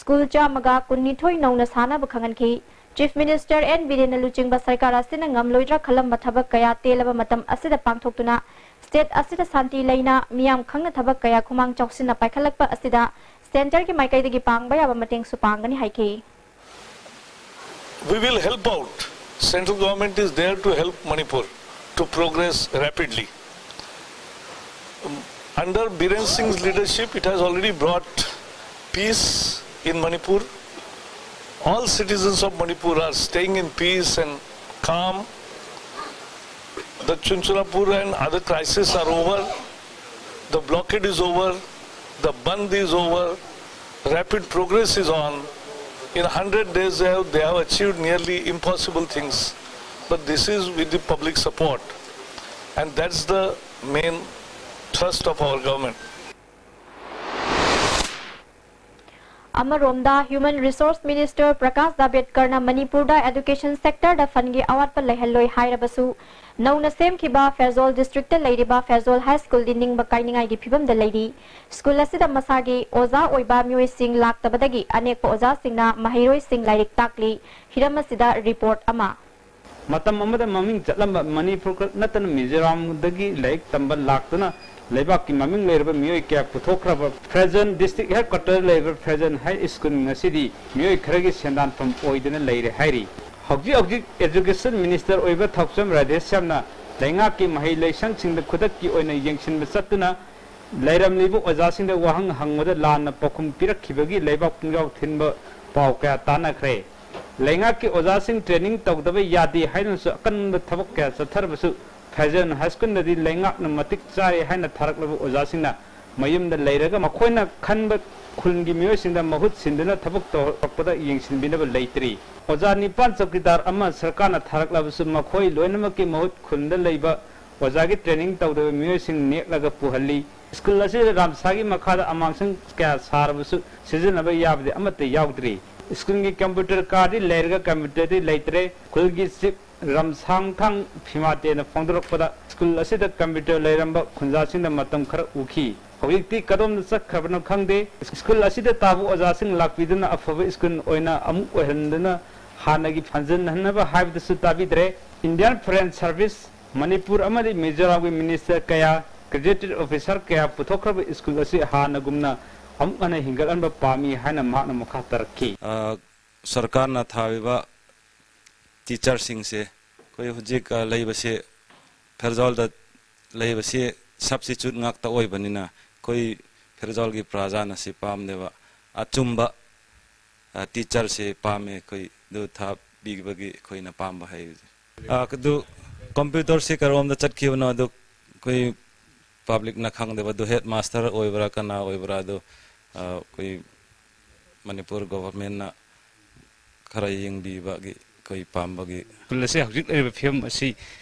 ꯁ꯭ꯀꯨꯜ ꯆꯥꯝꯃꯒ ꯀꯨꯟꯅꯤꯊꯣꯏ ꯅꯧꯅ ꯁꯥꯅꯕ ꯈꯪꯍꯟꯈꯤ꯫ ꯆꯤꯐ ꯃꯤꯅꯤꯁꯇꯔ ꯑꯦꯟ ꯕꯤꯔꯦꯟꯅ ꯂꯨꯆꯤꯡꯕ ꯁꯔꯀꯥꯔ ꯑꯁꯤꯅ ꯉꯝꯂꯣꯏꯗ꯭ꯔꯥ ꯈꯜꯂꯝꯕ ꯊꯕꯛ ꯀꯌꯥ ꯇꯦꯜꯂꯕ ꯃꯇꯝ ꯑꯁꯤꯗ ꯄꯥꯡꯊꯣꯛꯇꯨꯅ ꯁ꯭ꯇꯦꯠ ꯑꯁꯤꯗ ꯁꯥꯟꯇꯤ ꯂꯩꯅ ꯃꯤꯌꯥꯝ ꯈꯪꯅ ꯊꯕꯛ ꯀꯌꯥ ꯈꯨꯃꯥꯡ ꯆꯥꯎꯁꯤꯟꯅ ꯄꯥꯏꯈꯠꯂꯛꯄ ꯑꯁꯤꯗ ꯁꯦꯟꯇꯔꯒꯤ ꯃꯥꯏꯀꯩꯗꯒꯤ ꯄꯥꯡꯕ ꯌꯥꯕ ꯃꯇꯦꯡꯁꯨ ꯄꯥꯡꯒꯅꯤ ꯍꯥꯏꯈꯤ꯫ We will help out. Central government is there to help Manipur to progress rapidly. Um, under Biren Singh's leadership, it has already brought peace in Manipur. All citizens of Manipur are staying in peace and calm. The Chunchulapur and other crises are over. The blockade is over. The bandh is over. Rapid progress is on. In a hundred days, they have, they have achieved nearly impossible things. But this is with the public support. And that's the main thrust of our government. ꯑꯃꯔꯣꯝꯗ, ꯍ꯭ꯌꯨꯃꯦꯟ ꯔꯤꯁꯣꯔꯁ ꯃꯤꯅꯤꯁꯇꯔ ꯄ꯭ꯔꯀꯥꯁ ꯖꯥꯕꯦꯗꯀꯔꯅ ꯃꯅꯤꯄꯨꯔꯗ ꯑꯦꯗꯨꯀꯦꯁꯟ ꯁꯦꯛꯇꯔꯗ ꯐꯟꯒꯤ ꯑꯋꯥꯠꯄ ꯂꯩꯍꯜꯂꯣꯏ ꯍꯥꯏꯔꯕꯁꯨ, ꯅꯧꯅ ꯁꯦꯝꯈꯤꯕ ꯐꯦꯖꯣꯜ ꯗꯤꯁꯇ꯭ꯔꯤꯛꯇ ꯂꯩꯔꯤꯕ ꯐꯦꯖꯣꯜ ꯍꯥꯏ ꯁ꯭ꯀꯨꯜꯗꯤ ꯅꯤꯡꯕ ꯀꯥꯏꯅꯤꯡꯉꯥꯏꯒꯤ ꯐꯤꯕꯝꯗ ꯂꯩꯔꯤ꯫ ꯁ꯭ꯀꯨꯜ ꯑꯁꯤꯗ ꯃꯁꯥꯒꯤ ꯑꯣꯖꯥ ꯑꯣꯏꯕ ꯃꯤꯑꯣꯏꯁꯤꯡ ꯂꯥꯛꯇꯕꯗꯒꯤ ꯑꯅꯦꯛꯄ ꯑꯣꯖꯥꯁꯤꯡꯅ ꯃꯍꯩꯔꯣꯏꯁꯤꯡ ꯂꯥꯏꯔꯤꯛ ꯇꯥꯛꯂꯤ꯫ ꯍꯤꯔꯝ ꯑꯁꯤꯗ ꯔꯤꯄꯣꯔꯠ ꯑꯃ꯫ ꯃꯇꯝ ꯑꯃꯗ ꯃꯃꯤꯡ ꯆꯠꯂꯝꯕ ꯃꯅꯤꯄꯨꯔ ꯈꯛ ꯅꯠꯇꯅ ꯃꯤꯖꯣꯔꯥꯝꯗꯒꯤ ꯂꯥꯏꯔꯤꯛ ꯇꯝꯕ ꯂꯥꯛꯇꯨꯅ ꯂꯩꯕꯥꯛꯀꯤ ꯃꯃꯤꯡ ꯂꯩꯔꯕ ꯃꯤꯑꯣꯏ ꯀꯌꯥ ꯄꯨꯊꯣꯛꯈ꯭ꯔꯕ ꯐ꯭ꯔꯦꯖꯟ ꯗꯤꯁꯇ꯭ꯔꯤꯛ ꯍꯦꯗꯀ꯭ꯋꯥꯇꯔꯗ ꯂꯩꯔꯤꯕ ꯐ꯭ꯔꯦꯖꯟ ꯍꯥꯏ ꯁ꯭ꯀꯨꯜ ꯉꯁꯤꯗꯤ ꯃꯤꯑꯣꯏ ꯈꯔꯒꯤ ꯁꯦꯟꯗꯥꯟꯐꯝ ꯑꯣꯏꯗꯨꯅ ꯂꯩꯔꯦ ꯍꯥꯏꯔꯤ꯫ ꯍꯧꯖꯤꯛ ꯍꯧꯖꯤꯛ ꯑꯦꯖꯨꯀꯦꯁꯟ ꯃꯤꯅꯤꯁꯇꯔ ꯑꯣꯏꯕ ꯊꯧꯆꯝ ꯔꯥꯙꯦꯁ꯭ꯌꯥꯝꯅ ꯂꯩꯉꯥꯛꯀꯤ ꯃꯍꯩ ꯂꯣꯏꯁꯪꯁꯤꯡꯗ ꯈꯨꯗꯛꯀꯤ ꯑꯣꯏꯅ ꯌꯦꯡꯁꯤꯟꯕ ꯆꯠꯇꯨꯅ ꯂꯩꯔꯝꯂꯤꯕ ꯑꯣꯖꯥꯁꯤꯡꯗ ꯋꯥꯍꯪ ꯍꯪꯕꯗ ꯂꯥꯟꯅ ꯄꯥꯎꯈꯨꯝ ꯄꯤꯔꯛꯈꯤꯕꯒꯤ ꯂꯩꯕꯥꯛ ꯄꯨꯡꯖꯥꯎ ꯊꯤꯟꯕ ꯄꯥꯎ ꯀꯌꯥ ꯇꯥꯅꯈ꯭ꯔꯦ꯫ ꯂꯩꯉꯥꯛꯀꯤ ꯑꯣꯖꯥꯁꯤꯡ ꯇ꯭ꯔꯦꯅꯤꯡ ꯇꯧꯗꯕ ꯌꯥꯗꯦ ꯍꯥꯏꯗꯨꯅꯁꯨ ꯑꯀꯟꯕ ꯊꯕꯛ ꯀꯌꯥ ꯆꯠꯊꯔꯕꯁꯨ ꯐꯦꯖꯟ ꯍꯥꯏ ꯁ꯭ꯀꯨꯜꯗꯗꯤ ꯂꯩꯉꯥꯛꯅ ꯃꯇꯤꯛ ꯆꯥꯔꯦ ꯍꯥꯏꯅ ꯊꯥꯔꯛꯂꯕ ꯑꯣꯖꯥꯁꯤꯡꯅ ꯃꯌꯨꯝꯗ ꯂꯩꯔꯒ ꯃꯈꯣꯏꯅ ꯈꯟꯕ ꯈꯨꯜꯒꯤ ꯃꯤꯑꯣꯏꯁꯤꯡꯗ ꯃꯍꯨꯠ ꯁꯤꯟꯗꯨꯅ ꯊꯕꯛ ꯇꯧꯔꯛꯄꯗ ꯌꯦꯡꯁꯤꯟꯕꯤꯅꯕ ꯂꯩꯇ꯭ꯔꯤ꯫ ꯑꯣꯖꯥ ꯅꯤꯄꯥꯟ ꯆꯧꯀꯤꯗꯥꯔ ꯑꯃ ꯁꯔꯀꯥꯔꯅ ꯊꯥꯔꯛꯂꯕꯁꯨ ꯃꯈꯣꯏ ꯂꯣꯏꯅꯃꯛꯀꯤ ꯃꯍꯨꯠ ꯈꯨꯜꯗ ꯂꯩꯕ ꯑꯣꯖꯥꯒꯤ training ꯇꯧꯗꯕ ꯃꯤꯑꯣꯏꯁꯤꯡ ꯅꯦꯛꯂꯒ ꯄꯨꯍꯜꯂꯤ꯫ ꯁ꯭ꯀꯨꯜ ꯑꯁꯤꯗ ꯔꯥꯝꯁꯥꯒꯤ ꯃꯈꯥꯗ ꯑꯃꯥꯡꯁꯪ ꯀꯌꯥ ꯁꯥꯔꯕꯁꯨ ꯁꯤꯖꯤꯟꯅꯕ ꯌꯥꯕꯗꯤ ꯑꯃꯠꯇ ꯌꯥꯎꯗ꯭ꯔꯤ꯫ ꯁ꯭ꯀꯨꯜꯒꯤ computer ꯀꯥꯗꯤ ꯂꯩꯔꯒ computerꯗꯤ ꯂꯩꯇ꯭ꯔꯦ꯫ ꯈꯨꯜꯒꯤ chief ꯔꯝꯁꯥꯡꯊꯥꯡ ꯐꯤꯃꯥꯇꯦꯅ ꯐꯣꯡꯗꯣꯔꯛꯄꯗ, ꯁ꯭ꯀꯨꯜ ꯑꯁꯤꯗ computer ꯂꯩꯔꯝꯕ ꯈꯨꯟꯖꯥꯁꯤꯡꯅ ꯃꯇꯝ ꯈꯔ ꯎꯈꯤ꯫ ꯍꯧꯖꯤꯛꯇꯤ ꯀꯗꯣꯝꯗ ꯆꯠꯈ꯭ꯔꯕꯅꯣ ꯈꯪꯗꯦ꯫ ꯁ꯭ꯀꯨꯜ ꯑꯁꯤꯗ ꯇꯥꯕ ꯑꯣꯖꯥꯁꯤꯡ ꯂꯥꯛꯄꯤꯗꯨꯅ ꯑꯐꯕ ꯁ꯭ꯀꯨꯜ ꯑꯣꯏꯅ ꯑꯃꯨꯛ ꯑꯣꯏꯍꯟꯗꯨꯅ ꯍꯥꯟꯅꯒꯤ ꯐꯖꯟꯍꯟꯅꯕ ꯍꯥꯏꯕꯗꯨꯁꯨ ꯇꯥꯕꯤꯗ꯭ꯔꯦ꯫ Indian Foreign Service ꯃꯅꯤꯄꯨꯔ ꯑꯃꯗꯤ ꯃꯤꯖꯣꯔꯥꯝꯒꯤ minister ꯀꯌꯥ, gazetted officer ꯀꯌꯥ ꯄꯨꯊꯣꯛꯈ꯭ꯔꯕ ꯁ꯭ꯀꯨꯜ ꯑꯁꯤ ꯍꯥꯟꯅꯒꯨꯝꯅ ꯑꯃꯨꯛ ꯍꯟꯅ ꯍꯤꯡꯒꯠꯍꯟꯕ ꯄꯥꯝꯃꯤ ꯍꯥꯏꯅ ꯃꯍꯥꯛꯅ ꯃꯈꯥ ꯇꯥꯔꯛꯈꯤ꯫ ꯑ, ꯁꯔꯀꯥꯔꯅ ꯊꯥꯕꯤꯕ teacherꯁꯤꯡꯁꯦ ꯑꯩꯈꯣꯏ ꯍꯧꯖꯤꯛ, ꯑ, ꯂꯩꯕꯁꯦ, ꯐꯦꯔꯖꯥꯎꯜꯗ ꯂꯩꯕꯁꯦ substitute ꯉꯥꯛꯇ ꯑꯣꯏꯕꯅꯤꯅ ꯑꯩꯈꯣꯏ ꯐꯦꯔꯖꯥꯎꯜꯒꯤ ꯄ꯭ꯔꯖꯥꯅ ꯁꯤ ꯄꯥꯝꯗꯦꯕ꯫ ꯑꯆꯨꯝꯕ, ꯑ, teacherꯁꯦ ꯄꯥꯝꯃꯦ ꯑꯩꯈꯣꯏ꯫ ꯑꯗꯨ ꯊꯥꯕꯤꯕꯒꯤ ꯑꯩꯈꯣꯏꯅ ꯄꯥꯝꯕ ꯍꯥꯏꯕꯁꯦ꯫ ꯑ, ꯑꯗꯨ computerꯁꯦ ꯀꯔꯣꯝꯗ ꯆꯠꯈꯤꯕꯅꯣ ꯑꯗꯨ ꯑꯩꯈꯣꯏ publicꯅ ꯈꯪꯗꯕ꯫ ꯑꯗꯨ headmaster ꯑꯣꯏꯕ꯭ꯔꯥ ꯀꯅꯥ ꯑꯣꯏꯕ꯭ꯔꯥ ꯑꯗꯨ, ꯑ, ꯑꯩꯈꯣꯏ ꯃꯅꯤꯄꯨꯔ governmentꯅ ꯈꯔ ꯌꯦꯡꯕꯤꯕꯒꯤ ꯑꯩꯈꯣꯏ ꯄꯥꯝꯕꯒꯤ꯫ ꯁ꯭ꯀꯨꯜ ꯑꯁꯤ ꯍꯧꯖꯤꯛ ꯂꯩꯔꯤꯕ ꯐꯤꯕꯝ ꯑꯁꯤ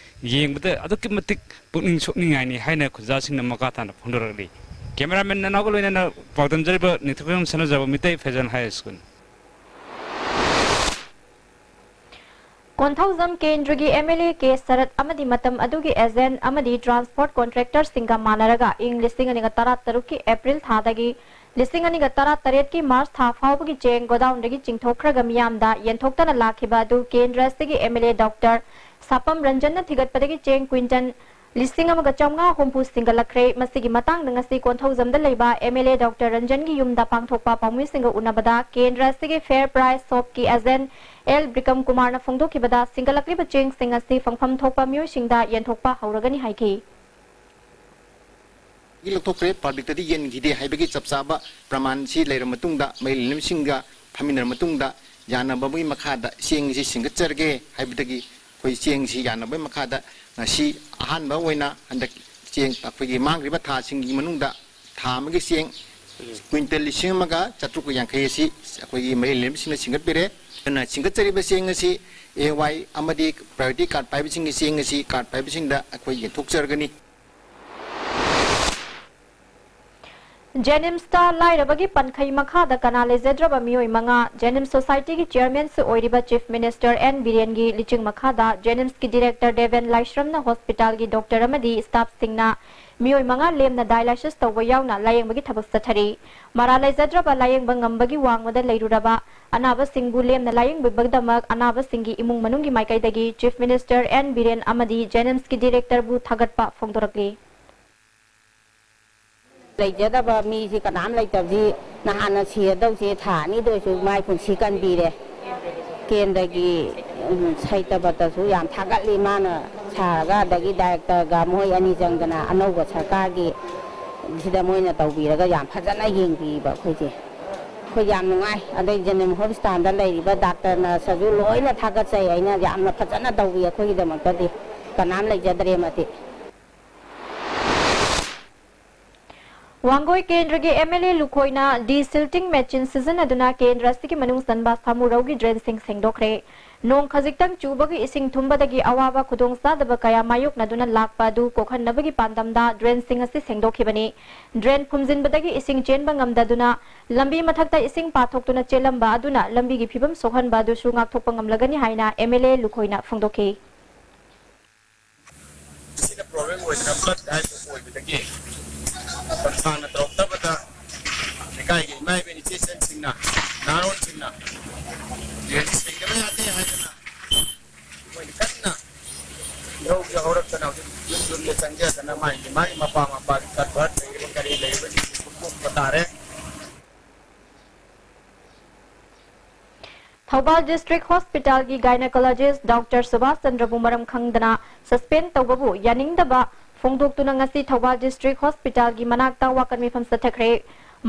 ꯌꯦꯡꯕꯗ ꯑꯗꯨꯛꯀꯤ ꯃꯇꯤꯛ ꯄꯨꯛꯅꯤꯡ ꯁꯣꯛꯅꯤꯡꯉꯥꯏꯅꯤ ꯍꯥꯏꯅ ꯈꯨꯟꯖꯥꯁꯤꯡꯅ ꯃꯈꯥ ꯇꯥꯅ ꯐꯣꯡꯗꯣꯔꯛꯂꯤ꯫ Cameraman ꯅꯅꯥꯎꯒ ꯂꯣꯏꯅꯅ ꯄꯥꯎꯗꯝꯖꯔꯤꯕ ꯅꯤꯡꯊꯧꯖꯝ ꯁꯅꯥꯖꯥꯎꯕ ꯃꯤꯇꯩ ꯐꯦꯖꯟ ꯍꯥꯏ ꯁ꯭ꯀꯨꯜ꯫ ꯀꯣꯟꯊꯧꯖꯝ ꯀꯦꯟꯗ꯭ꯔꯒꯤ MLA ꯀꯦ ꯁꯔꯠ ꯑꯃꯗꯤ ꯃꯇꯝ ꯑꯗꯨꯒꯤ agent ꯑꯃꯗꯤ transport contractorꯁꯤꯡꯒ ꯃꯥꯟꯅꯔꯒ ꯏꯪ ꯂꯤꯁꯤꯡ ꯑꯅꯤꯒ ꯇꯔꯥꯇꯔꯨꯛꯀꯤ ꯑꯦꯄ꯭ꯔꯤꯜ ꯊꯥꯗꯒꯤ ꯂꯤꯁꯤꯡ ꯑꯅꯤꯒ ꯇꯔꯥꯇꯔꯦꯠꯀꯤ ꯃꯥꯔꯆ ꯊꯥ ꯐꯥꯎꯕꯒꯤ ꯆꯦꯡ ꯒꯣꯗꯥꯎꯟꯗꯒꯤ ꯆꯤꯡꯊꯣꯛꯈ꯭ꯔꯒ ꯃꯤꯌꯥꯝꯗ ꯌꯦꯟꯊꯣꯛꯇꯅ ꯂꯥꯛꯈꯤꯕ ꯑꯗꯨ ꯀꯦꯟꯗ꯭ꯔ ꯑꯁꯤꯒꯤ MLA ꯗꯣꯛꯇꯔ ꯁꯥꯄꯝ ꯔꯟꯖꯟꯅ ꯊꯤꯒꯠꯄꯗꯒꯤ ꯆꯦꯡ ꯀ꯭ꯋꯤꯟꯇꯜ ꯂꯤꯁꯤꯡ ꯑꯃꯒ ꯆꯥꯝꯃꯉꯥ ꯍꯨꯝꯐꯨ ꯁꯤꯡꯒꯠꯂꯛꯈ꯭ꯔꯦ꯫ ꯃꯁꯤꯒꯤ ꯃꯇꯥꯡꯗ ꯉꯁꯤ ꯀꯣꯟꯊꯧꯖꯝꯗ ꯂꯩꯕ MLA ꯗꯣꯛꯇꯔ ꯔꯟꯖꯟꯒꯤ ꯌꯨꯝꯗ ꯄꯥꯡꯊꯣꯛꯄ ꯄꯥꯎꯃꯤꯁꯤꯡꯒ ꯎꯅꯕꯗ ꯀꯦꯟꯗ꯭ꯔ ꯑꯁꯤꯒꯤ Fair Price Shopꯀꯤ agent ꯑꯦꯜ ꯕ꯭ꯔꯤꯀꯝ ꯀꯨꯃꯥꯔꯅ ꯐꯣꯡꯗꯣꯛꯈꯤꯕꯗ ꯁꯤꯡꯒꯠꯂꯛꯂꯤꯕ ꯆꯦꯡꯁꯤꯡ ꯑꯁꯤ ꯐꯪꯐꯝ ꯊꯣꯛꯄ ꯃꯤꯑꯣꯏꯁꯤꯡꯗ ꯌꯦꯟꯊꯣꯛꯄ ꯍꯧꯔꯒꯅꯤ ꯍꯥꯏꯈꯤ꯫ ꯂꯧꯊꯣꯛꯈ꯭ꯔꯦ, publicꯇꯗꯤ ꯌꯦꯟꯈꯤꯗꯦ ꯍꯥꯏꯕꯒꯤ ꯆꯞ ꯆꯥꯕ ꯄ꯭ꯔꯃꯥꯟꯁꯤ ꯂꯩꯔꯕ ꯃꯇꯨꯡꯗ, ꯃꯔꯤ ꯂꯩꯅꯕꯁꯤꯡꯒ ꯐꯝꯃꯤꯟꯅꯔꯕ ꯃꯇꯨꯡꯗ, ꯌꯥꯅꯕꯒꯤ ꯃꯈꯥꯗ ꯆꯦꯡꯁꯤ ꯁꯤꯡꯒꯠꯆꯔꯒꯦ ꯍꯥꯏꯕꯗꯒꯤ ꯑꯩꯈꯣꯏ ꯆꯦꯡꯁꯤ ꯌꯥꯅꯕꯒꯤ ꯃꯈꯥꯗ ꯉꯁꯤ ꯑꯍꯥꯟꯕ ꯑꯣꯏꯅ ꯍꯟꯗꯛ ꯆꯦꯡ ꯑꯩꯈꯣꯏꯒꯤ ꯃꯥꯡꯈ꯭ꯔꯤꯕ ꯊꯥꯁꯤꯡꯒꯤ ꯃꯅꯨꯡꯗ ꯊꯥ ꯑꯃꯒꯤ ꯆꯦꯡ ꯀ꯭ꯋꯤꯟꯇꯜ ꯂꯤꯁꯤꯡ ꯑꯃꯒ ꯆꯥꯇ꯭ꯔꯨꯛꯀ ꯌꯥꯡꯈꯩ ꯑꯁꯤ ꯑꯩꯈꯣꯏꯒꯤ ꯃꯔꯤ ꯂꯩꯅꯕꯁꯤꯡꯅ ꯁꯤꯡꯒꯠꯄꯤꯔꯦ꯫ ꯑꯗꯨꯅ ꯁꯤꯡꯒꯠꯆꯔꯤꯕ ꯆꯦꯡ ꯑꯁꯤ ꯑꯦ ꯋꯥꯏ ꯑꯃꯗꯤ ꯄ꯭ꯔꯥꯏꯌꯣꯔꯤꯇꯤ ꯀꯥꯔꯗ ꯄꯥꯏꯕꯁꯤꯡꯒꯤ ꯆꯦꯡ ꯑꯁꯤ ꯀꯥꯔꯗ ꯄꯥꯏꯕꯁꯤꯡꯗ ꯑꯩꯈꯣꯏ ꯌꯦꯟꯊꯣꯛꯆꯔꯒꯅꯤ꯫ ꯖꯦꯅꯤꯝꯁꯇ ꯂꯥꯏꯔꯕꯒꯤ ꯄꯟꯈꯩ ꯃꯈꯥꯗ ꯀꯅꯥ ꯂꯩꯖꯗ꯭ꯔꯕ ꯃꯤꯑꯣꯏ ꯃꯉꯥ, ꯖꯦꯅꯤꯝꯁ ꯁꯣꯁꯥꯏꯇꯤꯒꯤ ꯆꯤꯌꯔꯃꯦꯟꯁꯨ ꯑꯣꯏꯔꯤꯕ ꯆꯤꯐ ꯃꯤꯅꯤꯁꯇꯔ ꯑꯦꯟ ꯕꯤꯔꯦꯟꯒꯤ ꯂꯤꯆꯤꯡ ꯃꯈꯥꯗ ꯖꯦꯅꯤꯝꯁꯀꯤ ꯗꯤꯔꯦꯛꯇꯔ ꯗꯦꯕꯦꯟ ꯂꯥꯏꯁ꯭ꯔꯝꯅ ꯍꯣꯁꯄꯤꯇꯥꯜꯒꯤ ꯗꯣꯛꯇꯔ ꯑꯃꯗꯤ ꯁ꯭ꯇꯥꯐꯁꯤꯡꯅ ꯃꯤꯑꯣꯏ ꯃꯉꯥ ꯂꯦꯝꯅ ꯗꯥꯏꯂꯥꯏꯁꯤꯁ ꯇꯧꯕ ꯌꯥꯎꯅ ꯂꯥꯌꯦꯡꯕꯒꯤ ꯊꯕꯛ ꯆꯠꯊꯔꯤ꯫ ꯃꯔꯥ ꯂꯩꯖꯗ꯭ꯔꯕ ꯂꯥꯌꯦꯡꯕ ꯉꯝꯕꯒꯤ ꯋꯥꯡꯃꯗ ꯂꯩꯔꯨꯔꯕ ꯑꯅꯥꯕꯁꯤꯡꯕꯨ ꯂꯦꯝꯅ ꯂꯥꯌꯦꯡꯕꯤꯕꯒꯤꯗꯃꯛ ꯑꯅꯥꯕꯁꯤꯡꯒꯤ ꯏꯃꯨꯡ ꯃꯅꯨꯡꯒꯤ ꯃꯥꯏꯀꯩꯗꯒꯤ ꯆꯤꯐ ꯃꯤꯅꯤꯁꯇꯔ ꯑꯦꯟ ꯕꯤꯔꯦꯟ ꯑꯃꯗꯤ ꯖꯦꯅꯤꯝꯁꯀꯤ ꯗꯤꯔꯦꯛꯇꯔꯕꯨ ꯊꯥꯒꯠꯄ ꯐꯣꯡꯗꯣꯔꯛꯂꯤ꯫ ꯂꯩꯖꯗꯕ ꯃꯤꯁꯤ ꯀꯅꯥꯝ ꯂꯩꯇꯕꯁꯤ ꯅꯍꯥꯟꯅ ꯁꯤꯔꯗꯧꯁꯦ ꯊꯥ ꯑꯅꯤꯗ ꯑꯣꯏꯁꯨ ꯃꯥꯏ ꯄꯨꯟꯁꯤ ꯀꯟꯕꯤꯔꯦ꯫ ꯀꯦꯟꯗ꯭ꯔꯒꯤ ꯁꯩꯇꯕꯇꯁꯨ ꯌꯥꯝ ꯊꯥꯒꯠꯂꯤ ꯃꯥꯅ ꯁꯥꯔꯒ, ꯑꯗꯒꯤ ꯗꯥꯏꯔꯦꯛꯇꯔꯒ ꯃꯣꯏ ꯑꯅꯤ ꯆꯪꯗꯅ ꯑꯅꯧꯕ ꯁꯔꯀꯥꯔꯒꯤ ꯁꯤꯗ ꯃꯣꯏꯅ ꯇꯧꯕꯤꯔꯒ ꯌꯥꯝ ꯐꯖꯅ ꯌꯦꯡꯕꯤꯕ ꯑꯩꯈꯣꯏꯁꯦ꯫ ꯑꯩꯈꯣꯏ ꯌꯥꯝ ꯅꯨꯡꯉꯥꯏ꯫ ꯑꯗꯩ ꯖꯦꯅꯤꯝ ꯍꯣꯁꯄꯤꯇꯥꯜꯗ ꯂꯩꯔꯤꯕ ꯗꯥꯛꯇꯔ ꯅꯔꯁꯁꯨ ꯂꯣꯏꯅ ꯊꯥꯒꯠꯆꯩ꯫ ꯑꯩꯅ ꯌꯥꯝꯅ ꯐꯖꯅ ꯇꯧꯕꯤ ꯑꯩꯈꯣꯏꯒꯤꯗꯃꯛꯇꯗꯤ꯫ ꯀꯅꯥꯝ ꯂꯩꯖꯗ꯭ꯔꯦ ꯃꯇꯤꯛ꯫ ꯋꯥꯡꯒꯣꯏ ꯀꯦꯟꯗ꯭ꯔꯒꯤ ꯑꯦꯝ ꯑꯦꯜ ꯑꯦ ꯂꯨꯈꯣꯏꯅ ꯗꯤ ꯁꯤꯜꯇꯤꯡ ꯃꯦꯆꯤꯟ ꯁꯤꯖꯤꯟꯅꯗꯨꯅ ꯀꯦꯟꯗ꯭ꯔ ꯑꯁꯤꯒꯤ ꯃꯅꯨꯡ ꯆꯟꯕ ꯁꯥꯃꯨꯔꯧꯒꯤ ꯗ꯭ꯔꯦꯟꯁꯤꯡ ꯁꯦꯡꯗꯣꯛꯈ꯭ꯔꯦ꯫ ꯅꯣꯡ ꯈꯖꯤꯛꯇꯪ ꯆꯨꯕꯒꯤ ꯏꯁꯤꯡ ꯊꯨꯝꯕꯗꯒꯤ ꯑꯋꯥꯕ ꯈꯨꯗꯣꯡꯆꯥꯗꯕ ꯀꯌꯥ ꯃꯥꯌꯣꯛꯅꯗꯨꯅ ꯂꯥꯛꯄ ꯑꯗꯨ ꯀꯣꯛꯍꯟꯅꯕꯒꯤ ꯄꯥꯟꯗꯝꯗ ꯗ꯭ꯔꯦꯟꯁꯤꯡ ꯑꯁꯤ ꯁꯦꯡꯗꯣꯛꯈꯤꯕꯅꯤ꯫ ꯗ꯭ꯔꯦꯟ ꯐꯨꯝꯖꯤꯟꯕꯗꯒꯤ ꯏꯁꯤꯡ ꯆꯦꯟꯕ ꯉꯝꯗꯗꯨꯅ ꯂꯝꯕꯤ ꯃꯊꯛꯇ ꯏꯁꯤꯡ ꯄꯥꯊꯣꯛꯇꯨꯅ ꯆꯦꯜꯂꯝꯕ ꯑꯗꯨꯅ ꯂꯝꯕꯤꯒꯤ ꯐꯤꯕꯝ ꯁꯣꯛꯍꯟꯕ ꯑꯗꯨꯁꯨ ꯉꯥꯛꯊꯣꯛꯄ ꯉꯝꯂꯒꯅꯤ ꯍꯥꯏꯅ ꯑꯦꯝ ꯑꯦꯜ ꯑꯦ ꯂꯨꯈꯣꯏꯅ ꯐꯣꯡꯗꯣꯛꯈꯤ꯫ ꯁꯤꯅ ꯄ꯭ꯔꯣꯕ꯭ꯂꯦꯝ ꯑꯣꯏꯗꯅ ꯐ꯭ꯂꯠ ꯍꯥꯏꯕ ꯑꯣꯏꯕꯗꯒꯤ ꯀꯟꯐꯥꯅ ꯇꯧꯔꯛꯇꯕꯗ ꯂꯩꯀꯥꯏꯒꯤ ꯏꯃꯥ ꯏꯕꯦꯟ ꯏꯆꯦ ꯏꯆꯟꯁꯤꯡꯅ ꯅꯍꯥꯔꯣꯟꯁꯤꯡꯅ ꯗ꯭ꯔꯦꯟ ꯁꯦꯡꯗꯕ ꯌꯥꯗꯦ ꯍꯥꯏꯗꯅ ꯑꯩꯈꯣꯏꯅ ꯀꯟꯅ ꯏꯍꯧꯁꯦ ꯍꯧꯔꯛꯇꯅ ꯍꯧꯖꯤꯛ ꯌꯨꯝ ꯌꯨꯝꯗ ꯆꯪꯖꯗꯅ ꯃꯥꯒꯤ ꯃꯥꯒꯤ ꯃꯄꯥ ꯃꯄꯥꯒꯤ ꯀꯟꯚꯔꯠ ꯂꯩꯔꯤꯕ ꯀꯔꯤ ꯂꯩꯔꯤꯕꯁꯤꯡꯁꯤ ꯐꯨꯠꯇꯣꯛꯄ ꯇꯥꯔꯦ꯫ ꯊꯧꯕꯥꯜ ꯗꯤꯁꯇ꯭ꯔꯤꯛ ꯍꯣꯁꯄꯤꯇꯥꯜꯒꯤ ꯒꯥꯏꯅꯣꯀꯣꯂꯣꯖꯤꯁ ꯗꯣꯛꯇꯔ ꯁꯨꯕꯥꯁ ꯆꯟꯗ꯭ꯔꯕꯨ ꯃꯔꯝ ꯈꯪꯗꯅ ꯁꯁꯄꯦꯟ ꯇꯧꯕꯕꯨ ꯌꯥꯅꯤꯡꯗꯕ ꯐꯣꯡꯗꯣꯛꯇꯨꯅ ꯉꯁꯤ ꯊꯧꯕꯥꯜ ꯗꯤꯁꯇ꯭ꯔꯤꯛ ꯍꯣꯁꯄꯤꯇꯥꯜꯒꯤ ꯃꯅꯥꯛꯇ ꯋꯥꯀꯠ ꯃꯤꯐꯝ ꯆꯠꯊꯈ꯭ꯔꯦ꯫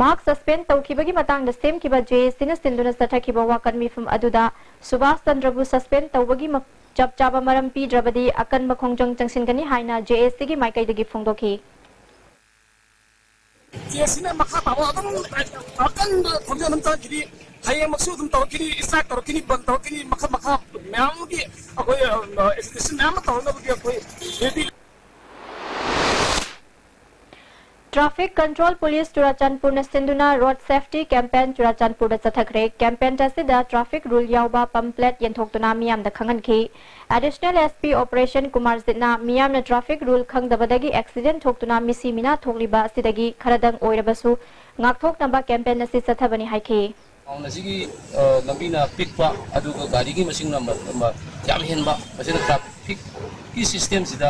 ꯃꯍꯥꯛ ꯁꯁꯄꯦꯟ ꯇꯧꯈꯤꯕꯒꯤ ꯃꯇꯥꯡꯗ ꯁꯦꯝꯈꯤꯕ ꯖꯦ ꯑꯦ ꯁꯤꯅ ꯁꯤꯟꯗꯨꯅ ꯆꯠꯊꯈꯤꯕ ꯋꯥꯀꯠ ꯃꯤꯐꯝ ꯑꯗꯨꯗ ꯁꯨꯕꯥꯁ ꯆꯟꯗ꯭ꯔꯕꯨ ꯁꯁꯄꯦꯟ ꯇꯧꯕꯒꯤ ꯃ-, ꯆꯞ ꯆꯥꯕ ꯃꯔꯝ ꯄꯤꯗ꯭ꯔꯕꯗꯤ ꯑꯀꯟꯕ ꯈꯣꯡꯖꯪ ꯆꯪꯁꯤꯟꯒꯅꯤ ꯍꯥꯏꯅ ꯖꯦ ꯑꯦ ꯁꯤꯒꯤ ꯃꯥꯏꯀꯩꯗꯒꯤ ꯐꯣꯡꯗꯣꯛꯈꯤ꯫ ꯀꯦꯁꯁꯤꯅ ꯃꯈꯥ ꯇꯥꯕ ꯑꯗꯨꯝ ꯑꯀꯟꯕ ꯈꯣꯡꯖꯪ ꯑꯗꯨꯝ ꯆꯪꯈꯤꯅꯤ꯫ ꯍꯌꯦꯡꯃꯛꯁꯨ ꯑꯗꯨꯝ ꯇꯧꯔꯛꯈꯤꯅꯤ, strike ꯇꯧꯔꯛꯈꯤꯅꯤ, ꯕꯟ ꯇꯧꯔꯛꯈꯤꯅꯤ, ꯃꯈꯜ ꯃꯈꯥ ꯃꯌꯥꯝ ꯑꯃꯒꯤ ꯑꯩꯈꯣꯏ, ꯑ, agitation ꯃꯌꯥꯝ ꯑꯃ ꯇꯧꯔꯛꯅꯕꯒꯤ ꯑꯩꯈꯣꯏ ready꯫ Traffic Control Police ꯆꯨꯔꯥꯆꯥꯟꯄꯨꯔꯅ ꯁꯤꯟꯗꯨꯅ Road Safety Campaign ꯆꯨꯔꯥꯆꯥꯟꯄꯨꯔꯗ ꯆꯠꯊꯈ꯭ꯔꯦ꯫ Campaign ꯑꯁꯤꯗ traffic rule ꯌꯥꯎꯕ pamphlet ꯌꯦꯟꯊꯣꯛꯇꯨꯅ ꯃꯤꯌꯥꯝꯗ ꯈꯪꯍꯟꯈꯤ꯫ Additional S P Operation ꯀꯨꯃꯥꯔꯖꯤꯠꯅ ꯃꯤꯌꯥꯝꯅ traffic rule ꯈꯪꯗꯕꯗꯒꯤ accident ꯊꯣꯛꯇꯨꯅ ꯃꯤꯁꯤ ꯃꯤꯅꯥ ꯊꯣꯛꯂꯤꯕ ꯑꯁꯤꯗꯒꯤ ꯈꯔꯗꯪ ꯑꯣꯏꯔꯕꯁꯨ ꯉꯥꯛꯊꯣꯛꯅꯕ campaign ꯑꯁꯤ ꯆꯠꯊꯕꯅꯤ ꯍꯥꯏꯈꯤ꯫ ꯃꯁꯤꯒꯤ, ꯑ, ꯂꯝꯕꯤꯅ ꯄꯤꯛꯄ, ꯑꯗꯨꯒ ꯒꯥꯔꯤꯒꯤ ꯃꯁꯤꯡꯅ ꯃ-, ꯃ-, ꯌꯥꯝ ꯍꯦꯟꯕ, ꯃꯁꯤꯅ trafficꯀꯤ systemꯁꯤꯗ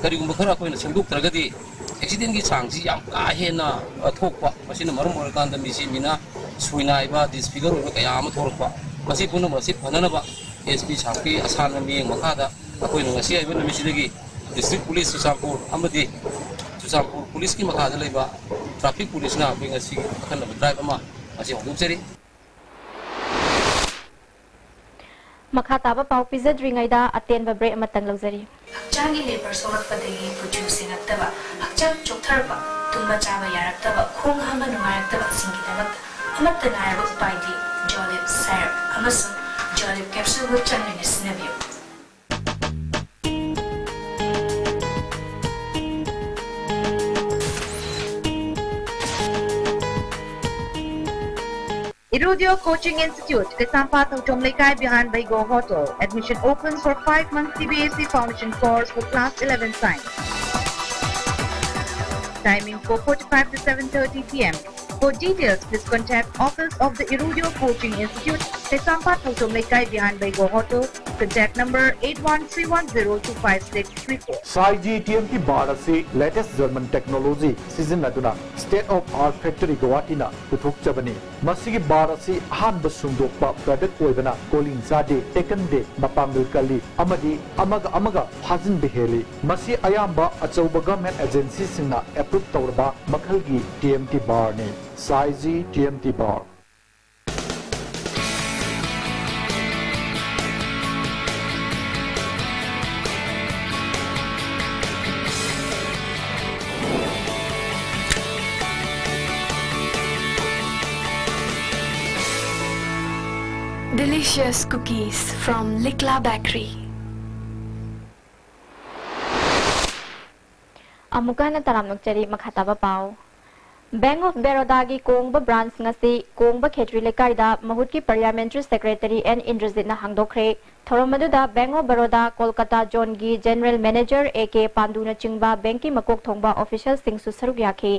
ꯀꯔꯤꯒꯨꯝꯕ ꯈꯔ ꯑꯩꯈꯣꯏꯅ ꯁꯦꯝꯗꯣꯛꯇ꯭ꯔꯒꯗꯤ accidentꯀꯤ ꯆꯥꯡꯁꯤ ꯌꯥꯝ ꯀꯥ ꯍꯦꯟꯅ, ꯑ, ꯊꯣꯛꯄ, ꯃꯁꯤꯅ ꯃꯔꯝ ꯑꯣꯏꯔꯀꯥꯟꯗ ꯃꯤꯁꯤ ꯃꯤꯅ ꯁꯣꯏꯅꯥꯏꯕ, disfigure ꯑꯣꯏꯕ ꯀꯌꯥ ꯑꯃ ꯊꯣꯛꯂꯛꯄ, ꯃꯁꯤ ꯄꯨꯝꯅꯃꯛ ꯑꯁꯤ ꯐꯅꯅꯕ S P ꯁꯥꯍꯕꯀꯤ ꯑꯁꯥꯟꯕ ꯃꯤꯠꯌꯦꯡ ꯃꯈꯥꯗ ꯑꯩꯈꯣꯏꯅ ꯉꯁꯤ ꯍꯥꯏꯕ ꯅꯨꯃꯤꯠꯁꯤꯗꯒꯤ District Police ꯆꯨꯔꯆꯥꯟꯄꯨꯔ ꯑꯃꯗꯤ ꯆꯨꯔꯆꯥꯟꯄꯨꯔ Policeꯀꯤ ꯃꯈꯥꯗ ꯂꯩꯕ traffic policeꯅ ꯑꯩꯈꯣꯏ ꯉꯁꯤ ꯑꯈꯟꯅꯕ drive ꯑꯃ ꯉꯁꯤ ꯍꯧꯗꯣꯛꯆꯔꯤ꯫ ꯃꯈꯥ ꯇꯥꯕ ꯄꯥꯎ ꯄꯤꯖꯗ꯭ꯔꯤꯉꯩꯗ ꯑꯇꯦꯟꯕ break ꯑꯃꯇꯪ ꯂꯧꯖꯔꯤ꯫ ꯍꯛꯆꯥꯡꯒꯤ labor ꯁꯣꯛꯂꯛꯄꯗꯒꯤ ꯀꯨꯆꯨ ꯁꯦꯡꯉꯛꯇꯕ, ꯍꯛꯆꯥꯡ ꯆꯣꯛꯊꯔꯛꯄ, ꯇꯨꯝꯕ ꯆꯥꯕ ꯌꯥꯔꯛꯇꯕ, ꯈꯣꯡ ꯍꯥꯝꯕ ꯅꯨꯡꯉꯥꯏꯔꯛꯇꯕꯁꯤꯡꯒꯤꯗꯃꯛ ꯑꯃꯠꯇ ꯉꯥꯏꯔꯕ ꯎꯄꯥꯏꯗꯤ Jolib syrup ꯑꯃꯁꯨꯡ Jolib capsuleꯕꯨ ꯆꯥꯡ ꯅꯥꯏꯅ ꯁꯤꯖꯤꯟꯅꯕꯤꯌꯨ꯫ Irudio Coaching Institute, Kaisampad Thouchom Leikai behind Baigo Hotel. Admission open for five months C B S E Foundation course for class eleven science. Timing four forty-five to seven thirty P M. For details, please contact office of the Irudio Coaching Institute, Kaisampad Thouchom Leikai behind Baigo Hotel. Contact number eight one three one zero two five six three four. Saiji T M T bar ꯑꯁꯤ latest German technology ꯁꯤꯖꯤꯟꯅꯗꯨꯅ state of art factory ꯒꯧꯍꯥꯇꯤꯅ ꯄꯨꯊꯣꯛꯆꯕꯅꯤ꯫ ꯃꯁꯤꯒꯤ bar ꯑꯁꯤ ꯑꯍꯥꯟꯕ ꯁꯨꯡꯗꯣꯛꯄ product ꯑꯣꯏꯕꯅ ꯀꯣꯂꯤꯡ ꯆꯥꯗꯦ, ꯇꯦꯛꯀꯟꯗꯦ, ꯃꯄꯥꯡꯒꯜ ꯀꯜꯂꯤ ꯑꯃꯗꯤ ꯑꯃꯒ ꯑꯃꯒ ꯐꯥꯖꯤꯟꯕ ꯍꯦꯜꯂꯤ꯫ ꯃꯁꯤ ꯑꯌꯥꯝꯕ ꯑꯆꯧꯕ government agency ꯁꯤꯡꯅ approve ꯇꯧꯔꯕ ꯃꯈꯜꯒꯤ T M T bar ꯅꯤ꯫ Saiji T M T bar꯫ Delicious cookies from Likla Bakery. ꯑꯃꯨꯛꯀ ꯍꯟꯅ ꯇꯔꯥꯝꯅ ꯑꯣꯛꯆꯔꯤ꯫ ꯃꯈꯥ ꯇꯥꯕ ꯄꯥꯎ꯫ Bank of Barodaꯒꯤ ꯀꯣꯡꯕ branch ꯉꯁꯤ ꯀꯣꯡꯕ ꯈꯦꯇ꯭ꯔꯤ ꯂꯩꯀꯥꯏꯗ ꯃꯍꯨꯠꯀꯤ Parliamentary Secretary ꯑꯦꯟ ꯏꯟꯗ꯭ꯔꯖꯤꯠꯅ ꯍꯥꯡꯗꯣꯛꯈ꯭ꯔꯦ꯫ ꯊꯧꯔꯝ ꯑꯗꯨꯗ Bank of Baroda Kolkata zoneꯒꯤ General Manager A K ꯄꯥꯟꯗꯨꯅꯆꯤꯡꯕ bankꯀꯤ ꯃꯀꯣꯛ ꯊꯣꯡꯕ officialꯁꯤꯡꯁꯨ ꯁꯔꯨꯛ ꯌꯥꯈꯤ꯫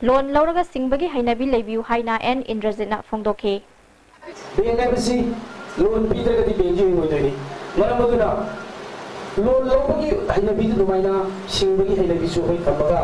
Loan ꯂꯧꯔꯒ ꯁꯤꯡꯕꯒꯤ ꯍꯩꯅꯕꯤ ꯂꯩꯕꯤꯌꯨ ꯍꯥꯏꯅ ꯑꯦꯟ ꯏꯟꯗ꯭ꯔꯖꯤꯠꯅ ꯐꯣꯡꯗꯣꯛꯈꯤ꯫ Bank ꯍꯥꯏꯕꯁꯤ loan ꯄꯤꯗ꯭ꯔꯒꯗꯤ bankꯁꯤ ꯍꯤꯡꯉꯣꯏꯗꯣꯏꯅꯤ꯫ ꯃꯔꯝ ꯑꯗꯨꯅ loan ꯂꯧꯕꯒꯤ ꯍꯩꯅꯕꯤꯗꯨ ꯑꯗꯨꯃꯥꯏꯅ ꯁꯤꯡꯕꯒꯤ ꯍꯩꯅꯕꯤꯁꯨ ꯑꯩꯈꯣꯏ ꯊꯝꯃꯒ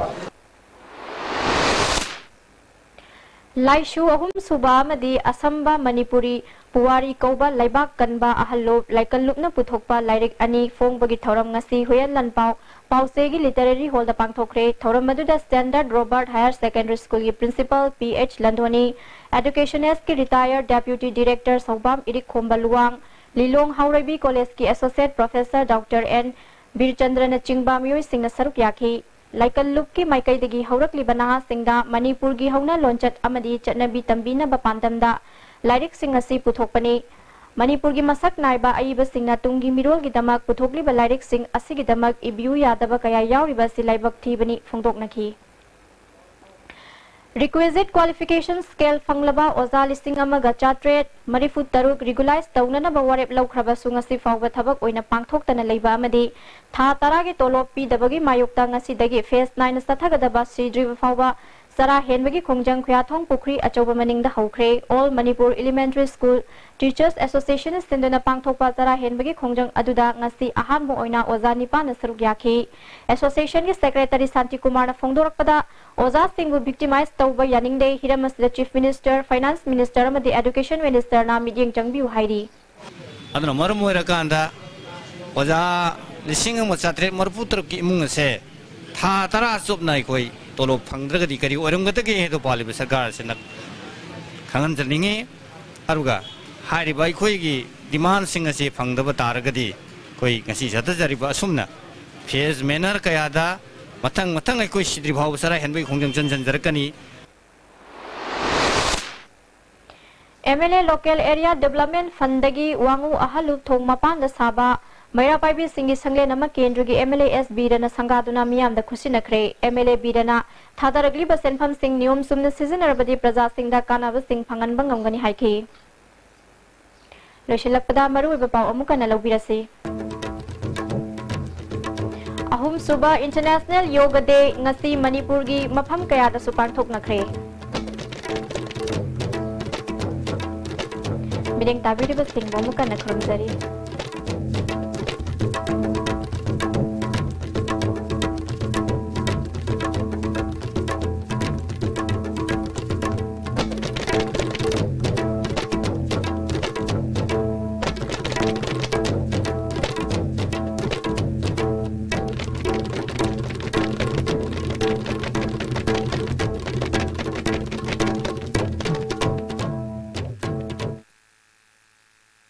ꯂꯥꯏꯁꯨ ꯑꯍꯨꯝ ꯁꯨꯕ ꯑꯃꯗꯤ ꯑꯁꯝꯕ ꯃꯅꯤꯄꯨꯔꯤ ꯄꯨꯋꯥꯔꯤ ꯀꯧꯕ ꯂꯩꯕꯥꯛ ꯀꯟꯕ ꯑꯍꯜ ꯂꯨꯞ ꯂꯥꯏꯀꯟ ꯂꯨꯞꯅ ꯄꯨꯊꯣꯛꯄ ꯂꯥꯏꯔꯤꯛ ꯑꯅꯤ ꯐꯣꯡꯕꯒꯤ ꯊꯧꯔꯝ ꯉꯁꯤ ꯍꯨꯏꯌꯦꯟ ꯂꯟꯄꯥꯎ ꯄꯥꯎꯆꯦꯒꯤ Literary Hallꯗ ꯄꯥꯡꯊꯣꯛꯈ꯭ꯔꯦ꯫ ꯊꯧꯔꯝ ꯑꯗꯨꯗ Standard Robert Higher Secondary Schoolꯒꯤ Principal ꯄꯤ ꯑꯩꯆ ꯂꯟꯗꯣꯅꯤ, Educationistꯀꯤ retired Deputy Director Soubam Irikhomba Luwang, Lilong Haoreibi Collegeꯀꯤ Associate Professor Doctor ꯑꯦꯟ ꯕꯤꯔꯆꯟꯗ꯭ꯔꯅꯆꯤꯡꯕ ꯃꯤꯑꯣꯏꯁꯤꯡꯅ ꯁꯔꯨꯛ ꯌꯥꯈꯤ꯫ ꯂꯥꯏꯀꯟ ꯂꯨꯞꯀꯤ ꯃꯥꯏꯀꯩꯗꯒꯤ ꯍꯧꯔꯛꯂꯤꯕ ꯅꯍꯥꯁꯤꯡꯗ ꯃꯅꯤꯄꯨꯔꯒꯤ ꯍꯧꯅ ꯂꯣꯟꯆꯠ ꯑꯃꯗꯤ ꯆꯠꯅꯕꯤ ꯇꯝꯕꯤꯅꯕ ꯄꯥꯟꯗꯝꯗ ꯂꯥꯏꯔꯤꯛꯁꯤꯡ ꯑꯁꯤ ꯄꯨꯊꯣꯛꯄꯅꯤ꯫ ꯃꯅꯤꯄꯨꯔꯒꯤ ꯃꯁꯛ ꯅꯥꯏꯕ ꯑꯏꯕꯁꯤꯡꯅ ꯇꯨꯡꯒꯤ ꯃꯤꯔꯣꯜꯒꯤꯗꯃꯛ ꯄꯨꯊꯣꯛꯂꯤꯕ ꯂꯥꯏꯔꯤꯛꯁꯤꯡ ꯑꯁꯤꯒꯤꯗꯃꯛ ꯏꯕꯤꯌꯨ ꯌꯥꯗꯕ ꯀꯌꯥ ꯌꯥꯎꯔꯤꯕ ꯑꯁꯤ ꯂꯥꯏꯕꯛ ꯊꯤꯕꯅꯤ ꯐꯣꯡꯗꯣꯛꯅꯈꯤ꯫ Requisite qualification scale ꯐꯪꯂꯕ ꯑꯣꯖꯥ ꯂꯤꯁꯤꯡ ꯑꯃꯒ ꯆꯥꯇ꯭ꯔꯦꯠ ꯃꯔꯤꯐꯨ ꯇꯔꯨꯛ regularize ꯇꯧꯅꯅꯕ ꯋꯥꯔꯦꯞ ꯂꯧꯈ꯭ꯔꯕꯁꯨ ꯉꯁꯤ ꯐꯥꯎꯕ ꯊꯕꯛ ꯑꯣꯏꯅ ꯄꯥꯡꯊꯣꯛꯇꯅ ꯂꯩꯕ ꯑꯃꯗꯤ ꯊꯥ ꯇꯔꯥꯒꯤ ꯇꯣꯂꯣꯞ ꯄꯤꯗꯕꯒꯤ ꯃꯥꯌꯣꯛꯇ ꯉꯁꯤꯗꯒꯤ phase ꯅꯥꯏꯅ ꯆꯠꯊꯒꯗꯕ ꯁꯤꯗ꯭ꯔꯤꯕ ꯐꯥꯎꯕ ꯆꯔꯥ ꯍꯦꯟꯕꯒꯤ ꯈꯣꯡꯖꯪ ꯈꯨꯌꯥꯊꯣꯡ ꯄꯨꯈ꯭ꯔꯤ ꯑꯆꯧꯕ ꯃꯅꯤꯡꯗ ꯍꯧꯈ꯭ꯔꯦ꯫ All Manipur Elementary School Teachers Associationꯅ ꯁꯤꯟꯗꯨꯅ ꯄꯥꯡꯊꯣꯛꯄ ꯆꯔꯥ ꯍꯦꯟꯕꯒꯤ ꯈꯣꯡꯖꯪ ꯑꯗꯨꯗ ꯉꯁꯤ ꯑꯍꯥꯟꯕ ꯑꯣꯏꯅ ꯑꯣꯖꯥ ꯅꯤꯄꯥꯟꯅ ꯁꯔꯨꯛ ꯌꯥꯈꯤ꯫ Associationꯒꯤ Secretary ꯁꯥꯟꯇꯤ ꯀꯨꯃꯥꯔꯅ ꯐꯣꯡꯗꯣꯔꯛꯄꯗ, ꯑꯣꯖꯥꯁꯤꯡꯕꯨ victimize ꯇꯧꯕ ꯌꯥꯅꯤꯡꯗꯦ꯫ ꯍꯤꯔꯝ ꯑꯁꯤꯗ Chief Minister, Finance Minister ꯑꯃꯗꯤ Education Ministerꯅ ꯃꯤꯠꯌꯦꯡ ꯆꯪꯕꯤꯌꯨ ꯍꯥꯏꯔꯤ꯫ ꯑꯗꯨꯅ ꯃꯔꯝ ꯑꯣꯏꯔꯀꯥꯟꯗ ꯑꯣꯖꯥ ꯂꯤꯁꯤꯡ ꯑꯃ ꯆꯥꯇ꯭ꯔꯦꯠ ꯃꯔꯤꯐꯨ ꯇꯔꯨꯛꯀꯤ ꯏꯃꯨꯡ ꯑꯁꯦ ꯊꯥ ꯇꯔꯥ ꯆꯨꯞꯅ ꯑꯩꯈꯣꯏ ꯇꯣꯂꯣꯞ ꯐꯪꯗ꯭ꯔꯒꯗꯤ ꯀꯔꯤ ꯑꯣꯏꯔꯝꯒꯗꯒꯦ ꯍꯥꯏꯗꯣ ꯄꯥꯜꯂꯤꯕ ꯁꯔꯀꯥꯔ ꯑꯁꯤꯅ ꯈꯪꯍꯟꯖꯅꯤꯡꯉꯤ꯫ ꯑꯗꯨꯒ ꯍꯥꯏꯔꯤꯕ ꯑꯩꯈꯣꯏꯒꯤ demandꯁꯤꯡ ꯑꯁꯤ ꯐꯪꯗꯕ ꯇꯥꯔꯒꯗꯤ ꯑꯩꯈꯣꯏ ꯉꯁꯤ ꯆꯠꯊꯖꯔꯤꯕ ꯑꯁꯨꯝꯅ phase manner ꯀꯌꯥꯗ ꯃꯊꯪ ꯃꯊꯪ ꯑꯩꯈꯣꯏ ꯁꯤꯗ꯭ꯔꯤ ꯐꯥꯎꯕ ꯆꯔꯥ ꯍꯦꯟꯕꯒꯤ ꯈꯣꯡꯖꯪ ꯆꯪꯁꯤꯟꯖꯔꯛꯀꯅꯤ꯫ MLA Local Area Development Fundꯗꯒꯤ ꯋꯥꯉꯨ ꯑꯍꯜꯂꯨꯞ ꯊꯣꯡ ꯃꯄꯥꯟꯗ ꯁꯥꯕ ꯃꯩꯔꯥ ꯄꯥꯏꯕꯤꯁꯤꯡꯒꯤ ꯁꯪꯂꯦꯟ ꯑꯃ ꯀꯦꯟꯗ꯭ꯔꯒꯤ MLA S ꯕꯤꯔꯅ ꯁꯪꯒꯥꯗꯨꯅ ꯃꯤꯌꯥꯝꯗ ꯈꯨꯠꯁꯤꯟꯅꯈ꯭ꯔꯦ꯫ MLA ꯕꯤꯔꯅ ꯊꯥꯗꯔꯛꯂꯤꯕ ꯁꯦꯟꯐꯝꯁꯤꯡ ꯅꯤꯌꯣꯝ ꯆꯨꯝꯅ ꯁꯤꯖꯤꯟꯅꯔꯕꯗꯤ ꯄ꯭ꯔꯖꯥꯁꯤꯡꯗ ꯀꯥꯟꯅꯕꯁꯤꯡ ꯐꯪꯍꯟꯕ ꯉꯝꯒꯅꯤ ꯍꯥꯏꯈꯤ꯫ ꯂꯣꯏꯁꯤꯜꯂꯛꯄꯗ ꯃꯔꯨꯑꯣꯏꯕ ꯄꯥꯎ ꯑꯃꯨꯛ ꯍꯟꯅ ꯂꯧꯕꯤꯔꯁꯤ꯫ ꯑꯍꯨꯝꯁꯨꯕ International Yoga Day ꯉꯁꯤ ꯃꯅꯤꯄꯨꯔꯒꯤ ꯃꯐꯝ ꯀꯌꯥꯗꯁꯨ ꯄꯥꯡꯊꯣꯛꯅꯈ꯭ꯔꯦ꯫ ꯃꯤꯠꯌꯦꯡ ꯇꯥꯕꯤꯔꯤꯕꯁꯤꯡꯕꯨ ꯑꯃꯨꯛ ꯍꯟꯅ ꯈꯨꯔꯨꯝꯖꯔꯤ꯫